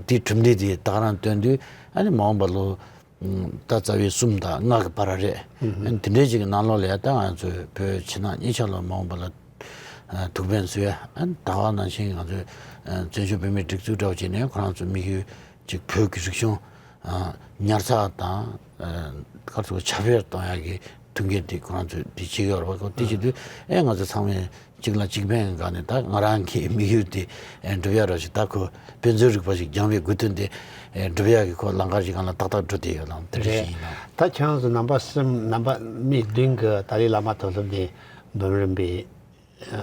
དེའི་གྲུབ་འབྲས་དེ་ད་ག་རང་སྟོན་དུས་ཨ་ནི་མ་འོངས་པ་ལོ་ད་རྩ་བའི་གསུམ་དང་ལྔ་གི་བར་རེད། ཨ་ནི་དེ་འདྲའི་ཅིག་གི་ནང་ལོགས་ལ་ཡ་ད་ང་ཚོས་བོད་ཕྱི་ནང་གཉིས་ཆ་ལ་མ་འོངས་པ་ལ་ཐུགས་ཕན་གསོས་ཡ། ཨ་ནི་ད་ག་ནང་བཞིན་ང་ཚོས་བཙན་བྱོལ་བོད་མིའི་སྒྲིག་འཛུགས་འདྲ་བོ་བྱས་ནས་ཁོ་རང་ཚོའི་དམིགས་ཡུལ་ཅིག་བོད་ཀྱི་རིག་གཞུང་ཉར་ཚགས་དང་ག་རེ་ཟེར་ཁྱབ་སྤེལ་གཏོང་ཡ་གི་མཐུན་རྐྱེན་དེ་ཁོ་རང་ཚོས་དེ་བྱེད་ཀྱི་ཡོད་རེད་བ། ཁོ་དེ་བྱེད་དུས་ཨེ་ང་ཚོ་ཚང་མས་གཅིག་ལ་གཅིག་ཕན་གང་ནས་ད་ང་རང་གི་དམིགས་ཡུལ་དེ་ཨེ་འགྲུབ་ཡ་རོགས་ཞིག་ད་ཁོ་དཔེ་མཛོད་རིག་པ་ཞིག་སྦྱང་བའི་དགོས་དོན་དེ་ཨེ་འགྲུབ་ཡ་གི་ཁོ་ལམ་ཁ་ཞིག་གང་ལ་ཏག་ཏག་འགྲོ་བསྡད་ཡོད་ལ་དེ་འདྲ་ཞིག་ཡིན་ལ། ད་ཁྱེད་རང་ཚོ་རྣམ་པ་གསུམ་རྣམ་པ་མི་བདུན་གི་ཏཱ་ལའི་བླ་མ་མཐོ་སློབ་ནས་འབུམ་རམས་པའི་ཨ་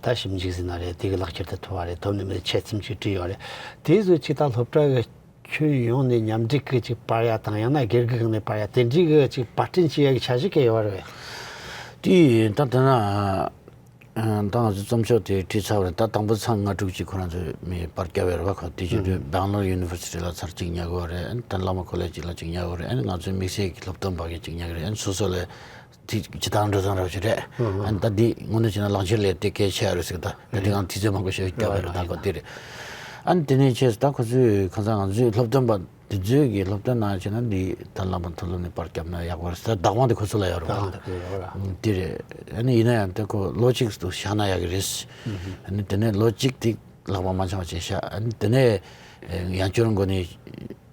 ད་ཞིབ་འཇུག་ཟིན་ན་རེད། དེ་གི་ལག་ཁྱེར་དེ་ཐོབ་པ་རེད། ཐོབ་ནས་མི་ཆེད་རྩོམ་ཅིག་བྲིས་ཡོད་རེད། དེ་ཚོ་ཅིག་ད་སློབ་གྲྭ་གི་ཁྱོན་ཡོངས་ནས་མཉམ་སྒྲིག་གི་ཅིག་སྤར་ཡ་དང་ཡང་ན་སྒེར་གི་སྒང་ནས་སྤར་ཡ་དེ་འདྲའི་གི་ཅིག་བར་སྐྲུན་བྱེད་ཡ་གི་འཆར་གཞི་ག་ཡོད་རེད། དེ་ད་ལྟ་ན་ད་ང་ཚོ་རྩོམ་ཤོག་དེ་བྲིས་ཚར་བ་རེད། ད་དང་པོ་ཚང་ལྔ་དྲུག་ཅིག་ཁོ་རང་ཚོས་མི་པར་བརྒྱབ་ཡོད་རེད་བ། ཁོ་དེ་བྱེད་དུས་སྦེང་ལོར་ཡུ་ནི་ཝར་སི་ཊི་ལ་ཚར་གཅིག་ཉར་གི་ཡོད་རེད། ཨ་ནི་ད་བླ་མ་ཀོ་ལེ་ཇི་ལ་གཅིག་ཉར་གི་ཡོད་རེད། ཨ་ནི་ང་ཚོའི་དམིགས་བསལ་གྱི་སློབ་སྟོན་པ་གི་གཅིག་ཉར་གི་རེད། ཨ་ནི་སོ་སོ་ལ་དེ་སྤྱི་བཏང་འགྲོ་སྟངས་ར་བ་ཞིག་རེད། ཨ་ནི་ད་འདི་དངོས་གནས་བྱས་ན་ལག་འཁྱེར་ལས་དེ་གལ་ཆེ་ཡ་རེད་ཟེར། ད་ད་དེ་གང་དུས་ཚོད་མང་པོ་ཞིག་བརྒྱབ་ཡོད་རེད། ད་གོ་དེ་རེད། ཨ་ནི་དེ་ནས་བྱས་ད་ཁོ་ཚོས་ཁ་སང་ང་ཚོའི་སློབ་སྟོན་པ་དེ་ཚོའི་གི་སློབ་སྟོན་གནང་བྱས་ན་འདི་ད་བླ་མ་མཐོ་སློབ་ནས་པར་བརྒྱབ་ན་ཡག་པོ་རེད་ཟེར། བདག་དབང་དེ་ཁོ་ཚོ་ལ་ཡོད་རེད་བ། བདག་དབང་དེ་ཁོ་ཚོ་ལ་ཡོད་རེད། དེ་རེད། ཨ་ནི་ཡིན་ན་ཡང་དེ་ཁོ་ལོ་གཅིག་ཏུ་བཞག་ན་ཡག་གི་རེད། ཨ་ནི་དེ་ནས་ལོ་གཅིག་དེ་ལྷག་པ་མ་འཆང་བ་བྱས་ཤག་ཨ་ནི་དེ་ནས་ཡང་བསྐྱར་འགོ་ནས་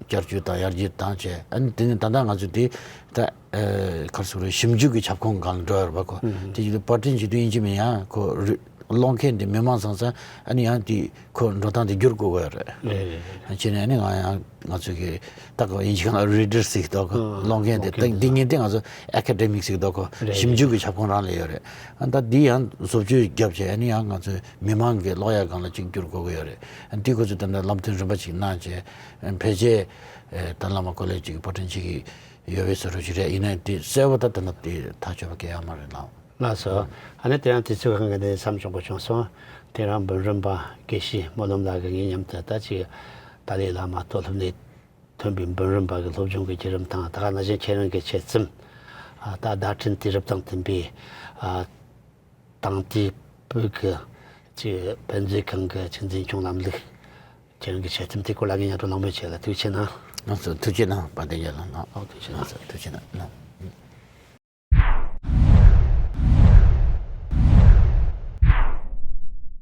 བསྐྱར་བཅོས་དང་ཡར་རྒྱས་བཏང་བྱས། ཨ་ནི་དེ་ནས་ད་ལྟ་ང་ཚོ་དེ་ད་ཨ་ག་རེ་ཟེར་དགོས་རེད། ཞིབ་འཇུག་གི་ཁྱབ་ཁོངས་སྒང་ལ་འགྲོ་ཡོད་རེད་པ། ཁོ་དེ་བྱེད་དུས་པར་སྐྲུན་བྱེད་དུས་ཡིན་གཅིག་མིན་གཅིག་ཁོ་རི་ཀློག་མཁན་དེ་མི་མང་ཚང་ཚང་ཨ་ནི་ཡང་དེ་ཁོ་འགྲོ་སྟངས་དེ་བསྒྱུར་དགོས་ཀྱི་ཡོད་རེད། རེད་རེད་རེད། བྱས་ནས་ཨ་ནི་ང་ཡང་ང་ཚོ་གི་ད་ཁོ་དབྱིན་ཇི་སྒང་ལ་རི་ཌར་ཟེར་གི་འདུག་ཁོ་ཨ་ཀློག་མཁན་དེ། ཀློག་མཁན་ད་དེ་འདི་ངས་དེ་ང་ཚོ་ཨེ་ཀ་ཌེ་མིག་ཟེར་གི་འདུག་ཁོ་རེད་ཞིབ་འཇུག་རེད་གི་ཁྱབ་ཁོངས་རང་ལ་ཡོད་རེད། ཨ་ད་འདི་ཡང་བཟོ་བཅོས་བརྒྱབ་བྱས་ཨ་ནི་ཡང་ང་ཚོ་མི་མང་གི་ཀློག་ཡག་སྒང་ལ་གཅིག་བསྒྱུར་དགོས་ཀྱི་ཡོད་རེད། ཨ་འདི་ཁོ་ཚོས་ད་ལྟ་ལམ་སྟོན་རིམ་པ་ཅིག་གནང་བྱས་ཕལ་ཆེར་ད་བླ་མ་ཀོ་ལེ་ཇི་གི་པར་སྐྲུན་བྱེད་ཀྱི་ཡོད་པའི་བཟོ་འདྲ་ཞིག་རེད། ཡིན་ནའི་དེ་གསལ་པོ་ད་དེ་འདྲ་དེ་ཐག་ཆོད་པ་གང་ཡང་མ་རེད་ལགས། ལགས་སོ། ཨ་ནི་དེ་ཡང་དུས་ཚོད་གང་གི་ནས་མཚམས་བྱུང་པོ་བྱུང་སོང་ དེ་རིང་འབུམ་རམས་པ་དགེ་བཤེས་སྨོན་ལམ་ལགས་ཀྱིས་ངའི་མཉམ་དུ་ད་ཅིག་ཏཱ་ལའི་བླ་མ་སྟོད་ལྷུན་ནས་ཐོན་པའི་འབུམ་རམས་པ་གི་སློབ་སྦྱོང་གི་བརྒྱུད་རིམ་དང་། ད་ག་ནང་བཞིན་ཁྱེད་རང་གི་དཔྱད་རྩོམ། ཨ། ད་བརྡ་འཕྲིན་དུས་རབས་དང་མཐུན་པའི། ཨ། དེང་དུས་བོད་ཀྱི་ཅིག་དཔེ་མཛོད་ཁང་གི་ཅིག་འཛིན་སྐྱོང་ལམ་ལུགས། ཁྱེད་རང་གི་དཔྱད་རྩོམ་དེའི་སྐོར་ལ་ངས་སྙན་སྒྲོན་གནང་མུས་བྱས་ལ་ཐུགས་རྗེ་གནང་། ལགས་སོ། ཐུགས་རྗེ་གནང་། དཔལ་ལྡན་རྒྱལ་ལགས་ལགས། ཨོ། ཐུགས་རྗེ་གནང་། ལགས་སོ། ཐུགས་རྗེ་གནང་།